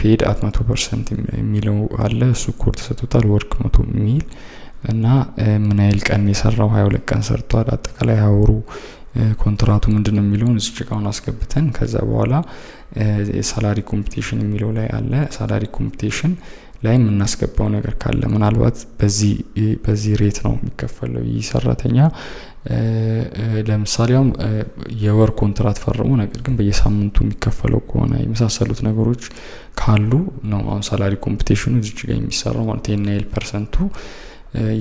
paid at 100% የሚለው አለ። እሱ ኮድ ተሰጥቶታል። Work 100 የሚል እና ምን ያህል ቀን የሰራው፣ 22 ቀን ሰርቷል። አጠቃላይ hour ኡ፣ ኮንትራቱ ምንድን ነው የሚለውን እዚች ጋውን አስገብተን ከዛ በኋላ salary computation የሚለው ላይ አለ። Salary computation ላይ የምናስገባው ነገር ካለ፣ ምናልባት በዚህ rate ነው የሚከፈለው ይህ ሰራተኛ፣ ለምሳሌ አሁን የወር ኮንትራት ፈርሞ ነገር ግን በየሳምንቱ የሚከፈለው ከሆነ፣ የመሳሰሉት ነገሮች ካሉ ነው አሁን salary computation ኑ እዚች ጋር የሚሰራው ማለት፣ ይሄን ያህል percent ኡ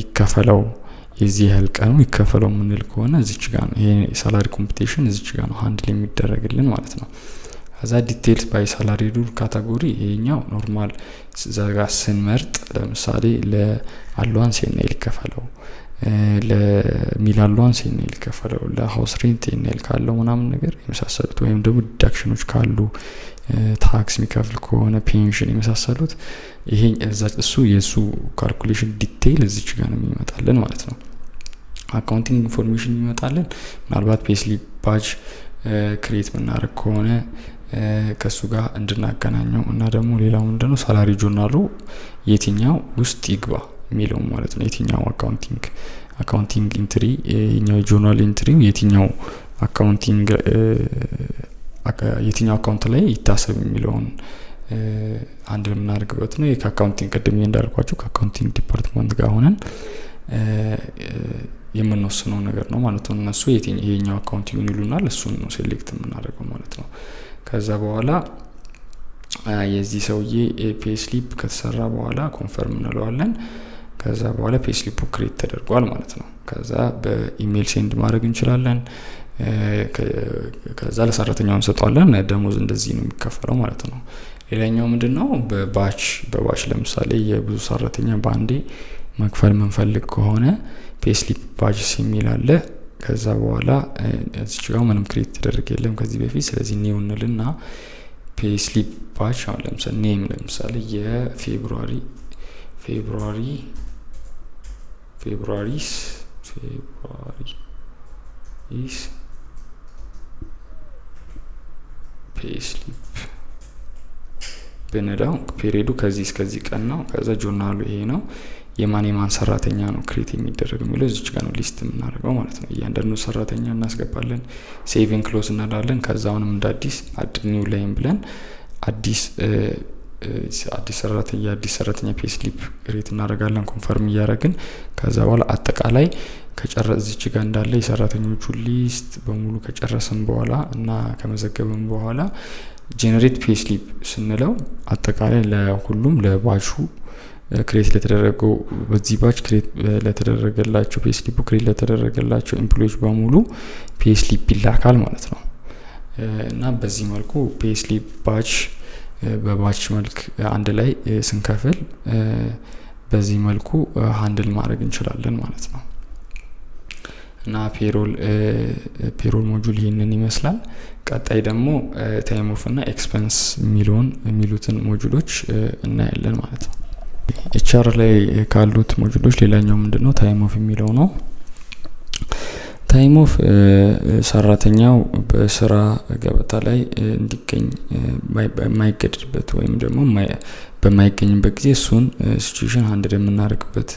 ይከፈለው፣ የዚህ ያህል ቀኑ ይከፈለው የምንል ከሆነ እዚች ጋር ነው። ይሄ salary computation እዚች ጋር ነው handle የሚደረግልን ማለት ነው። ከዛ details by salary rule category፣ ይሄኛው normal እዛ ጋር ስንመርጥ ለምሳሌ ለ allowance ይሄን ያህል ይከፈለው፣ ለ meal allowance ይሄን ያህል ይከፈለው፣ ለ house rent ይሄን ያህል ካለው ምናምን ነገር የመሳሰሉት፣ ወይም ደግሞ deduction ኖች ካሉ፣ tax የሚከፍል ከሆነ፣ pension የመሳሰሉት፣ ይሄ እሱ የእሱ calculation detail እዚች ጋር ነው የሚመጣልን ማለት ነው። Accounting information የሚመጣልን ምናልባት payslip batch create የምናደርግ ከሆነ ከእሱ ጋር እንድናገናኘው፣ እና ደግሞ ሌላው ምንድነው salary journal ኡ የትኛው ውስጥ ይግባ የሚለው ማለት ነው። የትኛው accounting entry፣ የኛው የ journal entry ው የትኛው accounting፣ የትኛው account ላይ ይታሰብ የሚለውን አንድ የምናደርግበት ነው። ከ accounting፣ ቅድም እንዳልኳቸው ከ accounting department ጋር ሆነን የምንወስነው ነገር ነው ማለት ነው። እነሱ ይሄኛው account ይሁን ይሉናል፣ እሱን ነው select የምናደርገው ማለት ነው። ከዛ በኋላ የዚህ ሰውዬ payslip ከተሰራ በኋላ confirm እንለዋለን። ከዛ በኋላ payslip ኡ create ተደርጓል ማለት ነው። ከዛ በ email send ማድረግ እንችላለን። ከዛ ለሰራተኛው እንሰጠዋለን። ደሞዝ እንደዚህ ነው የሚከፈለው ማለት ነው። ሌላኛው ምንድን ነው? በ batch ለምሳሌ የብዙ ሰራተኛ በአንዴ መክፈል የምንፈልግ ከሆነ payslip batches የሚል አለ። ከዛ በኋላ እዚች ጋር ምንም create ተደረገ የለም ከዚህ በፊት። ስለዚህ new እንልና payslip batch፣ አሁን ለምሳሌ name ለምሳሌ የ February's payslip ብንለው period ኡ ከዚህ እስከዚህ ቀን ነው። ከዛ ጆርናሉ ይሄ ነው። የማን የማን ሰራተኛ ነው create የሚደረግ የሚለው እዚች ጋር ነው list የምናደርገው ማለት ነው። እያንዳንዱ ሰራተኛ እናስገባለን። Save and close እናላለን። ከዛ አሁንም እንደ አዲስ add new line ብለን አዲስ ሰራተኛ payslip create እናደርጋለን። Confirm እያደረግን ከዛ በኋላ አጠቃላይ ከጨረ እዚች ጋር እንዳለ የሰራተኞቹ list በሙሉ ከጨረስን በኋላ እና ከመዘገብን በኋላ generate payslip ስንለው አጠቃላይ ለሁሉም ለ batch ኡ create ለተደረገው፣ በዚህ batch create ለተደረገላቸው፣ payslip ኡ create ለተደረገላቸው employee ዎች በሙሉ payslip ይላካል ማለት ነው። እና በዚህ መልኩ payslip batch በ batch መልክ አንድ ላይ ስንከፍል በዚህ መልኩ handle ማድረግ እንችላለን ማለት ነው። እና payroll module ይህንን ይመስላል። ቀጣይ ደግሞ time off እና expense የሚሉትን module ኦች እናያለን ማለት ነው። HR ላይ ካሉት module ኦች ሌላኛው ምንድነው? Time off የሚለው ነው። Time off ሰራተኛው በስራ ገበታ ላይ እንዲገኝ የማይገደድበት ወይም ደግሞ በማይገኝበት ጊዜ እሱን situation handle የምናደርግበት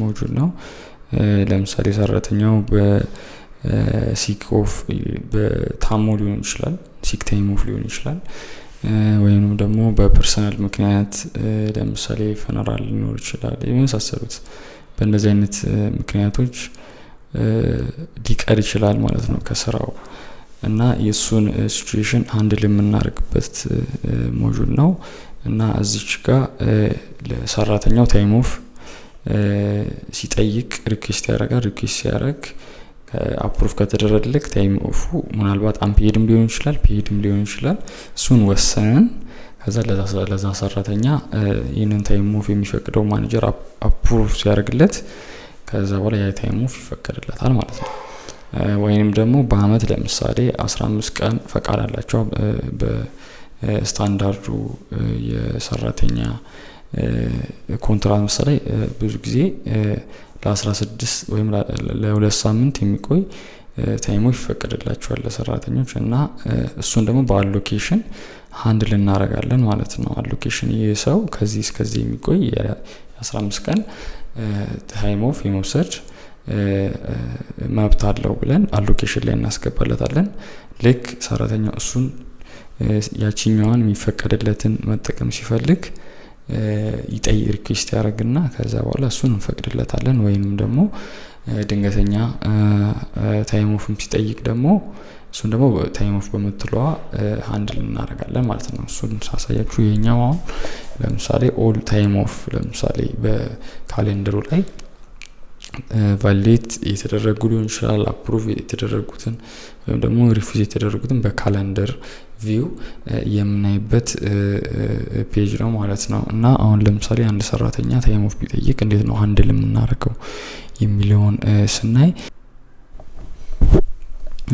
module ነው። ለምሳሌ ሰራተኛው በ sick off በታሞ ሊሆን ይችላል፣ sick time off ሊሆን ይችላል፣ ወይም ደግሞ በ personal ምክንያት ለምሳሌ funeral ሊኖር ይችላል፣ የመሳሰሉት በእነዚህ አይነት ምክንያቶች ሊቀር ይችላል ማለት ነው ከስራው። እና የእሱን situation handle የምናደርግበት module ነው። እና እዚች ጋር ለሰራተኛው time off ሲጠይቅ request ያደርጋል። Request ሲያደርግ approve ከተደረገለት time off ኡ ምናልባት unpaid ም ሊሆን ይችላል፣ paid ም ሊሆን ይችላል። እሱን ወሰነን ከዛ ለዛ ሰራተኛ ይህንን time off የሚፈቅደው manager approve ሲያደርግለት ከዛ በኋላ ያ time off ይፈቀድለታል ማለት ነው። ወይንም ደግሞ በአመት ለምሳሌ 15 ቀን ፈቃድ አላቸው። በስታንዳርዱ የሰራተኛ ኮንትራት መሰለኝ ብዙ ጊዜ ለ16 ወይም ለ2 ሳምንት የሚቆይ time off ይፈቀድላቸዋል ለሰራተኞች። እና እሱን ደግሞ በ allocation handle እናደርጋለን ማለት ነው። Allocation ይህ ሰው ከዚህ እስከዚህ የሚቆይ የ15 ቀን time off የመውሰድ መብት አለው ብለን allocation ላይ እናስገባለታለን። ልክ ሰራተኛው እሱን ያቺኛዋን የሚፈቀድለትን መጠቀም ሲፈልግ ይጠይ request ያደርግና ከዛ በኋላ እሱን እንፈቅድለታለን። ወይንም ደግሞ ድንገተኛ time off ም ሲጠይቅ ደግሞ እሱን ደግሞ time off በምትለዋ handle እናደርጋለን ማለት ነው። እሱን ሳሳያችሁ ይሄኛው አሁን ለምሳሌ all time off ለምሳሌ በ calendar ኡ ላይ validate የተደረጉ ሊሆን ይችላል፣ approve የተደረጉትን ወይም ደግሞ refuse የተደረጉትን በ calendar view የምናይበት page ነው ማለት ነው። እና አሁን ለምሳሌ አንድ ሰራተኛ time off ቢጠይቅ እንዴት ነው handle የምናደርገው የሚለውን ስናይ፣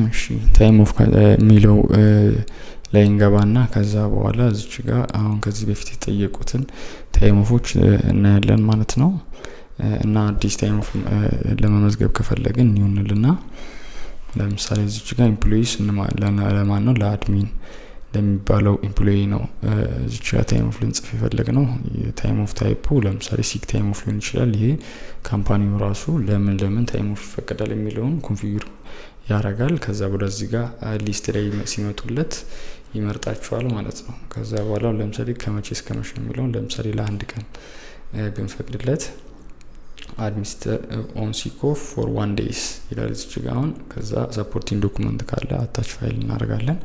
እሺ፣ time off የሚለው ላይ እንገባና ከዛ በኋላ እዚች ጋር አሁን ከዚህ በፊት የጠየቁትን time off ኦች እናያለን ማለት ነው። እና አዲስ time off ለመመዝገብ ከፈለግን new እንልና ለምሳሌ እዚች ጋር employees ለማን ነው? ለ admin ለሚባለው employee ነው እዚች ጋር time off ልንጽፍ የፈለግነው። የ time off type ኡ ለምሳሌ sick time off ሊሆን ይችላል። ይሄ company ው ራሱ ለምን ለምን time off ይፈቀዳል የሚለውን configure ያደርጋል። ከዛ ወደዚህ ጋር list ላይ ሲመጡለት ይመርጣቸዋል ማለት ነው። ከዛ በኋላ ለምሳሌ ከመቼ እስከ መቼ የሚለውን ለምሳሌ ለአንድ ቀን ብንፈቅድለት administer on sick off for one days ይላል እዚች ጋ አሁን። ከዛ supporting document ካለ attach file እናደርጋለን።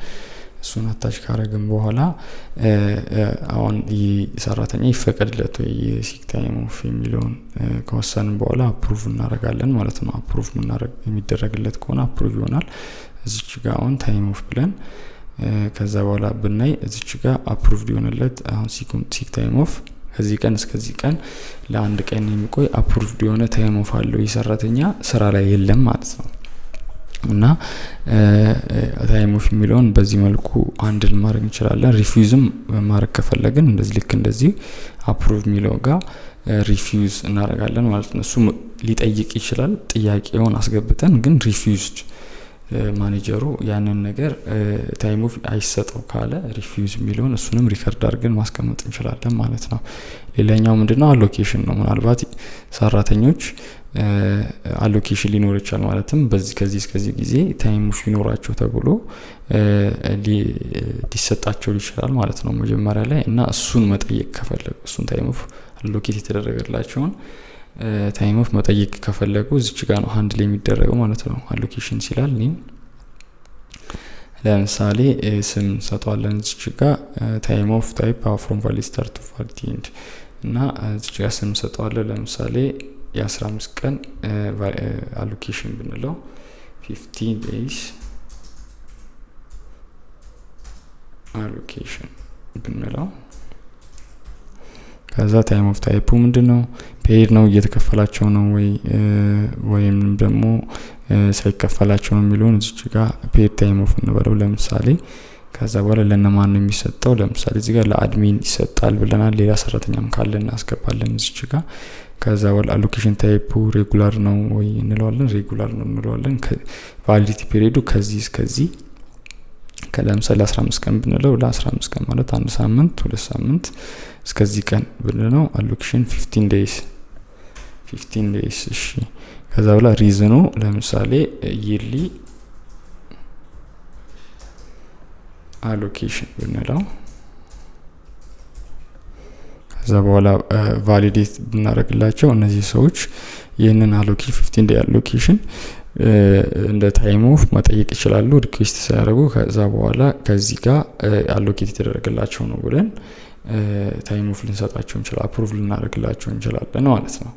እሱን እሱን attach ካረግን በኋላ አሁን ይህ ሰራተኛ ይፈቀድለት ወይ የ sick time off የሚለውን ከወሰንን በኋላ approve እናደርጋለን ማለት ነው። Approve የሚደረግለት ከሆነ approve ይሆናል። እዚች ጋር አሁን time off ብለን ከዛ በኋላ ብናይ እዚች ጋር approved የሆነለት አሁን sick time off ከዚህ ቀን እስከዚህ ቀን ለአንድ ቀን የሚቆይ approved የሆነ time off አለው፣ ይህ ሰራተኛ ስራ ላይ የለም ማለት ነው። እና time off የሚለውን በዚህ መልኩ handle ማድረግ እንችላለን። Refuse ም ማድረግ ከፈለግን እንደዚህ ልክ እንደዚህ approve የሚለው ጋር refuse እናደርጋለን ማለት ነው። እሱ ሊጠይቅ ይችላል። ጥያቄውን አስገብተን ግን refused manager ኡ ያንን ነገር time off አይሰጠው ካለ refuse የሚለውን እሱንም record አድርገን ማስቀመጥ እንችላለን ማለት ነው። ሌላኛው ምንድነው? Allocation ነው። ምናልባት ሰራተኞች allocation ሊኖር ይችላል። ማለትም በዚህ ከዚህ እስከዚህ ጊዜ time off ይኖራቸው ተብሎ ሊሰጣቸው ይችላል ማለት ነው መጀመሪያ ላይ። እና እሱን መጠየቅ ከፈለጉ፣ እሱን time off allocate የተደረገላቸውን time off መጠየቅ ከፈለጉ እዚች ጋር ነው handle የሚደረገው ማለት ነው። Allocation ሲላል new፣ ለምሳሌ ስም እንሰጠዋለን። እዚች ጋር time off type from valid start to valid end እና እዚች ጋር ስም እንሰጠዋለን። ለምሳሌ የ15 ቀን allocation ብንለው፣ 15 days allocation ብንለው፣ ከዛ time off type ኡ ምንድን ነው? Paid ነው፣ እየተከፈላቸው ነው ወይ ወይም ደግሞ ሳይከፈላቸው ነው የሚለውን እዚች ጋር paid time off እንበለው ለምሳሌ። ከዛ በኋላ ለነማን ነው የሚሰጠው? ለምሳሌ እዚህ ጋር ለ admin ይሰጣል ብለናል። ሌላ ሰራተኛም ካለ እናስገባለን እዚች ጋር። ከዛ በኋላ allocation type ኡ regular ነው ወይ እንለዋለን። Regular ነው እንለዋለን። Validity period ኡ ከዚህ እስከዚህ፣ ለምሳሌ 15 ቀን ብንለው ለ15 ቀን ማለት አንድ ሳምንት፣ 2 ሳምንት እስከዚህ ቀን ብንለው allocation 15 days፣ 15 days። እሺ፣ ከዛ በኋላ reason ኡ ለምሳሌ yearly allocation ብንለው፣ ከዛ በኋላ validate ብናደርግላቸው እነዚህ ሰዎች ይህንን 15 day allocation እንደ time off መጠየቅ ይችላሉ request ሲያደርጉ። ከዛ በኋላ ከዚህ ጋር allocate የተደረገላቸው ነው ብለን time off ልንሰጣቸው እንችላለን፣ approve ልናደርግላቸው እንችላለን ማለት ነው።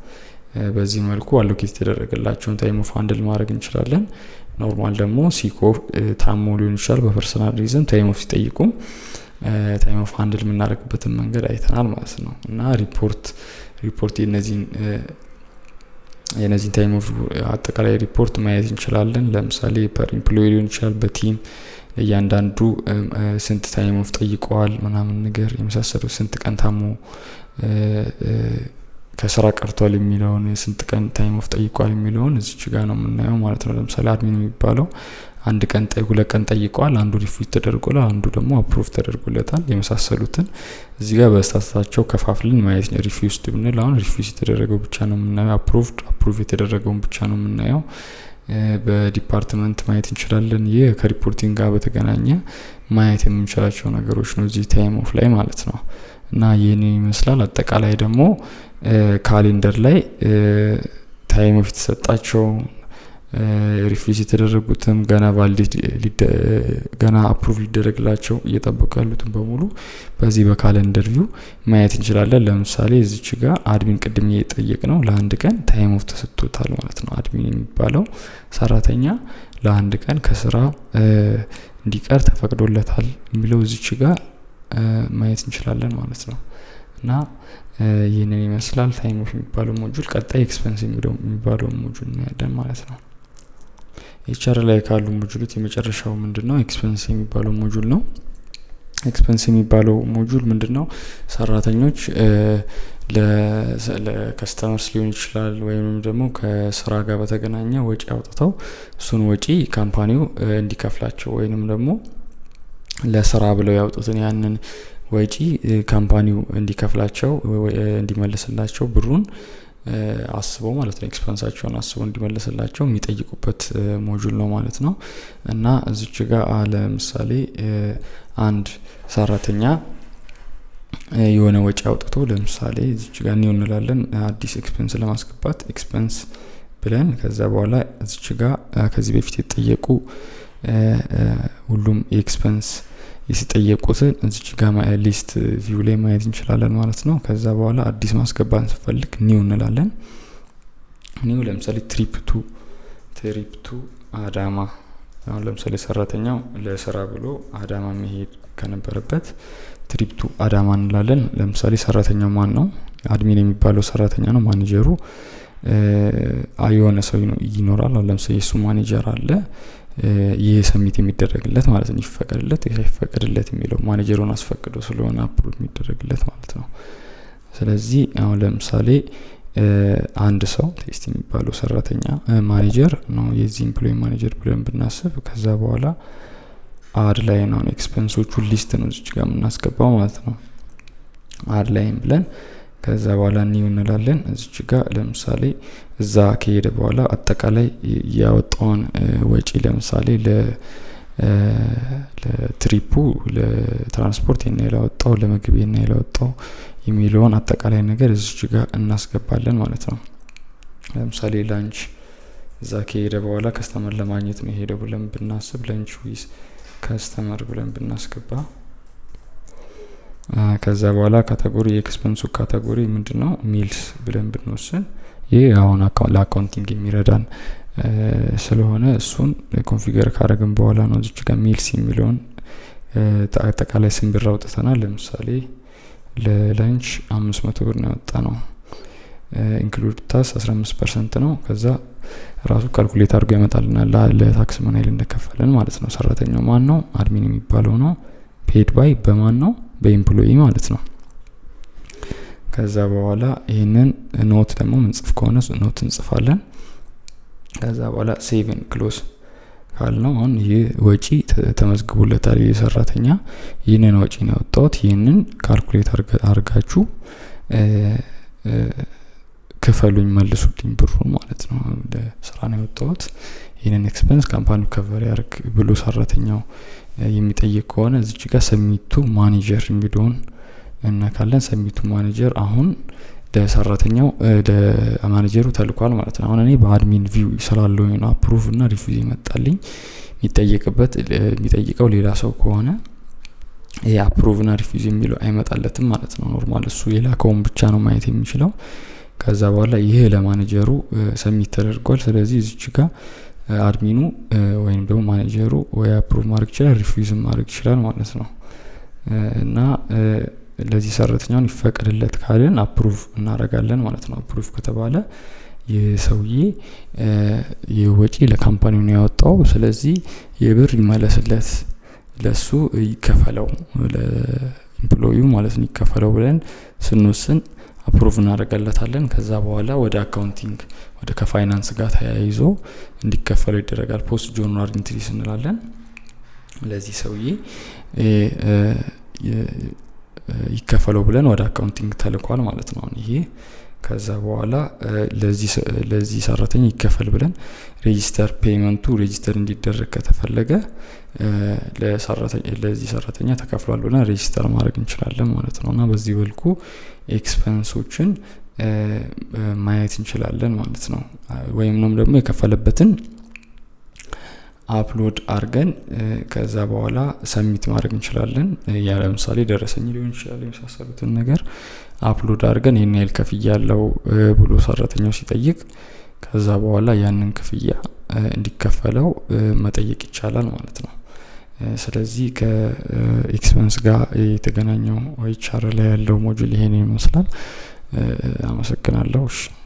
በዚህ መልኩ allocate የተደረገላቸውን time off handle ማድረግ እንችላለን። Normal ደግሞ sick off፣ ታሞ ሊሆን ይችላል፣ በ personal reason time off ሲጠይቁም time off handle የምናደርግበትን መንገድ አይተናል ማለት ነው። እና ሪፖርት የነዚህን time off አጠቃላይ ሪፖርት ማየት እንችላለን። ለምሳሌ per employee ሊሆን ይችላል፣ በ team እያንዳንዱ ስንት time off ጠይቀዋል ምናምን ነገር የመሳሰሉ፣ ስንት ቀን ታሞ ከስራ ቀርቷል የሚለውን፣ ስንት ቀን time off ጠይቋል የሚለውን እዚች ጋር ነው የምናየው ማለት ነው። ለምሳሌ admin የሚባለው አንድ ቀን፣ 2 ቀን ጠይቀዋል። አንዱ refuse ተደርጎላል፣ አንዱ ደግሞ approve ተደርጎለታል። የመሳሰሉትን እዚህ ጋር በ status ኣቸው ከፋፍልን ማየት ነው። Refused ብንል አሁን refuse የተደረገው ብቻ ነው የምናየው። Approved approve የተደረገውን ብቻ ነው የምናየው። በ department ማየት እንችላለን። ይህ ከ reporting ጋር በተገናኘ ማየት የምንችላቸው ነገሮች ነው እዚህ time off ላይ ማለት ነው። እና ይህን ይመስላል። አጠቃላይ ደግሞ calendar ላይ time off የተሰጣቸው፣ refuse የተደረጉትም፣ ገና validate ገና approve ሊደረግላቸው እየጠበቁ ያሉትን በሙሉ በዚህ በ calendar view ማየት እንችላለን። ለምሳሌ እዚች ጋር admin ቅድም የጠየቅነው ለአንድ ቀን time off ተሰጥቶታል ማለት ነው። Admin የሚባለው ሰራተኛ ለአንድ ቀን ከስራ እንዲቀር ተፈቅዶለታል የሚለው እዚች ጋር ማየት እንችላለን ማለት ነው። እና ይህንን ይመስላል time off የሚባለው module። ቀጣይ expense የሚባለው module እናያለን ማለት ነው። HR ላይ ካሉ module ኦች የመጨረሻው ምንድን ነው? Expense የሚባለው module ነው። Expense የሚባለው module ምንድን ነው? ሰራተኞች ለ customers ሊሆን ይችላል ወይም ደግሞ ከስራ ጋር በተገናኘ ወጪ አውጥተው እሱን ወጪ company ው እንዲከፍላቸው ወይንም ደግሞ ለስራ ብለው ያወጡትን ያንን ወጪ company ው እንዲከፍላቸው፣ እንዲመልስላቸው ብሩን አስበው ማለት ነው። Expense ኣቸውን አስበው እንዲመልስላቸው የሚጠይቁበት module ነው ማለት ነው። እና እዚች ጋር ለምሳሌ አንድ ሰራተኛ የሆነ ወጪ አውጥቶ፣ ለምሳሌ እዚች ጋር new እንላለን፣ አዲስ expense ለማስገባት expense ብለን ከዛ በኋላ እዚች ጋር ከዚህ በፊት የተጠየቁ ሁሉም expense የተጠየቁትን እዚች ጋ list view ላይ ማየት እንችላለን ማለት ነው። ከዛ በኋላ አዲስ ማስገባት ስንፈልግ new እንላለን። New ለምሳሌ trip to አዳማ። አሁን ለምሳሌ ሰራተኛው ለስራ ብሎ አዳማ መሄድ ከነበረበት trip to አዳማ እንላለን። ለምሳሌ ሰራተኛው ማን ነው? Admin የሚባለው ሰራተኛ ነው። ማኔጀሩ የሆነ ሰው ይኖራል። አሁን ለምሳሌ የእሱ ማኔጀር አለ። ይህ submit የሚደረግለት ማለት ነው። ይፈቀድለት አይፈቀድለት የሚለው ማኔጀሩን አስፈቅዶ ስለሆነ approve የሚደረግለት ማለት ነው። ስለዚህ አሁን ለምሳሌ አንድ ሰው test የሚባለው ሰራተኛ ማኔጀር ነው፣ የዚህ employee manager ብለን ብናስብ፣ ከዛ በኋላ add line አሁን expense ኦቹ list ነው እዚች ጋር የምናስገባው ማለት ነው። Add line ብለን ከዛ በኋላ new እንላለን። እዚች ጋር ለምሳሌ እዛ ከሄደ በኋላ አጠቃላይ ያወጣውን ወጪ፣ ለምሳሌ ለ trip ኡ ለትራንስፖርት ይሄን ያህል ያወጣው፣ ለምግብ ይሄን ያህል ያወጣው የሚለውን አጠቃላይ ነገር እዚች ጋር እናስገባለን ማለት ነው። ለምሳሌ lunch፣ እዛ ከሄደ በኋላ customer ለማግኘት ነው የሄደው ብለን ብናስብ፣ lunch with customer ብለን ብናስገባ፣ ከዛ በኋላ category፣ የ expense ኡ category ምንድን ነው፣ meals ብለን ብንወስን፣ ይህ አሁን ለ accounting የሚረዳን ስለሆነ እሱን configure ካረግን በኋላ ነው። እዚች ጋር meals የሚለውን አጠቃላይ ስንት ብር አውጥተናል? ለምሳሌ ለ lunch 500 ብር ነው ያወጣነው። Include tax 15% ነው። ከዛ ራሱ calculate አድርጎ ያመጣልናል ለ tax ምን ያህል እንደከፈለን ማለት ነው። ሰራተኛው ማን ነው? Admin የሚባለው ነው። Paid by በማን ነው? በ employee ማለት ነው። ከዛ በኋላ ይህንን note ደግሞ ምንጽፍ ከሆነ note እንጽፋለን። ከዛ በኋላ save and close ካልነው አሁን ይህ ወጪ ተመዝግቦለታል። ይህ ሰራተኛ ይህንን ወጪ ነው ያወጣሁት፣ ይህንን calculate አርጋችሁ ክፈሉኝ፣ መልሱልኝ ብሩን ማለት ነው። ለስራ ነው ያወጣሁት፣ ይህንን expense company ው cover ያርግ ብሎ ሰራተኛው የሚጠይቅ ከሆነ እዚች ጋር submit to manager የሚለውን እነካለን። Submit to manager አሁን ለሰራተኛው ለማኔጀሩ ተልኳል ማለት ነው። አሁን እኔ በ admin view ስላለው ነው approve እና refuse ይመጣልኝ። የሚጠየቅበት የሚጠይቀው ሌላ ሰው ከሆነ ይሄ approve እና refuse የሚለው አይመጣለትም ማለት ነው። Normal እሱ የላከውን ብቻ ነው ማየት የሚችለው። ከዛ በኋላ ይሄ ለ manager ኡ submit ተደርጓል። ስለዚህ እዚች ጋር admin ኡ ወይም ደግሞ ማኔጀሩ ወይ approve ማድረግ ይችላል፣ refuse ማድረግ ይችላል ማለት ነው። እና ለዚህ ሰራተኛውን ይፈቀድለት ካልን approve እናደርጋለን ማለት ነው። Approve ከተባለ ይህ ሰውዬ ይህ ወጪ ለ company ው ነው ያወጣው፣ ስለዚህ የብር ይመለስለት፣ ለሱ ይከፈለው፣ ለ employee ው ማለት ነው ይከፈለው ብለን ስንወስን approve እናደርጋለታለን። ከዛ በኋላ ወደ accounting ወደ ከፋይናንስ ጋር ተያይዞ እንዲከፈለው ይደረጋል። Post journal entries እንላለን። ለዚህ ሰውዬ ይከፈለው ብለን ወደ accounting ተልኳል ማለት ነው። አሁን ይሄ ከዛ በኋላ ለዚህ ሰራተኛ ይከፈል ብለን register payment ኡ register እንዲደረግ ከተፈለገ ለዚህ ሰራተኛ ተከፍሏል ብለን register ማድረግ እንችላለን ማለት ነው። እና በዚህ መልኩ expense ኦችን ማየት እንችላለን ማለት ነው። ወይም ደግሞ የከፈለበትን upload አድርገን ከዛ በኋላ submit ማድረግ እንችላለን። ያ ለምሳሌ ደረሰኝ ሊሆን ይችላል፣ የመሳሰሉትን ነገር upload አድርገን ይህን ያህል ከፍያለው ብሎ ሰራተኛው ሲጠይቅ ከዛ በኋላ ያንን ክፍያ እንዲከፈለው መጠየቅ ይቻላል ማለት ነው። ስለዚህ ከ expense ጋር የተገናኘው HR ላይ ያለው module ይሄን ይመስላል። አመሰግናለሁ። እሺ።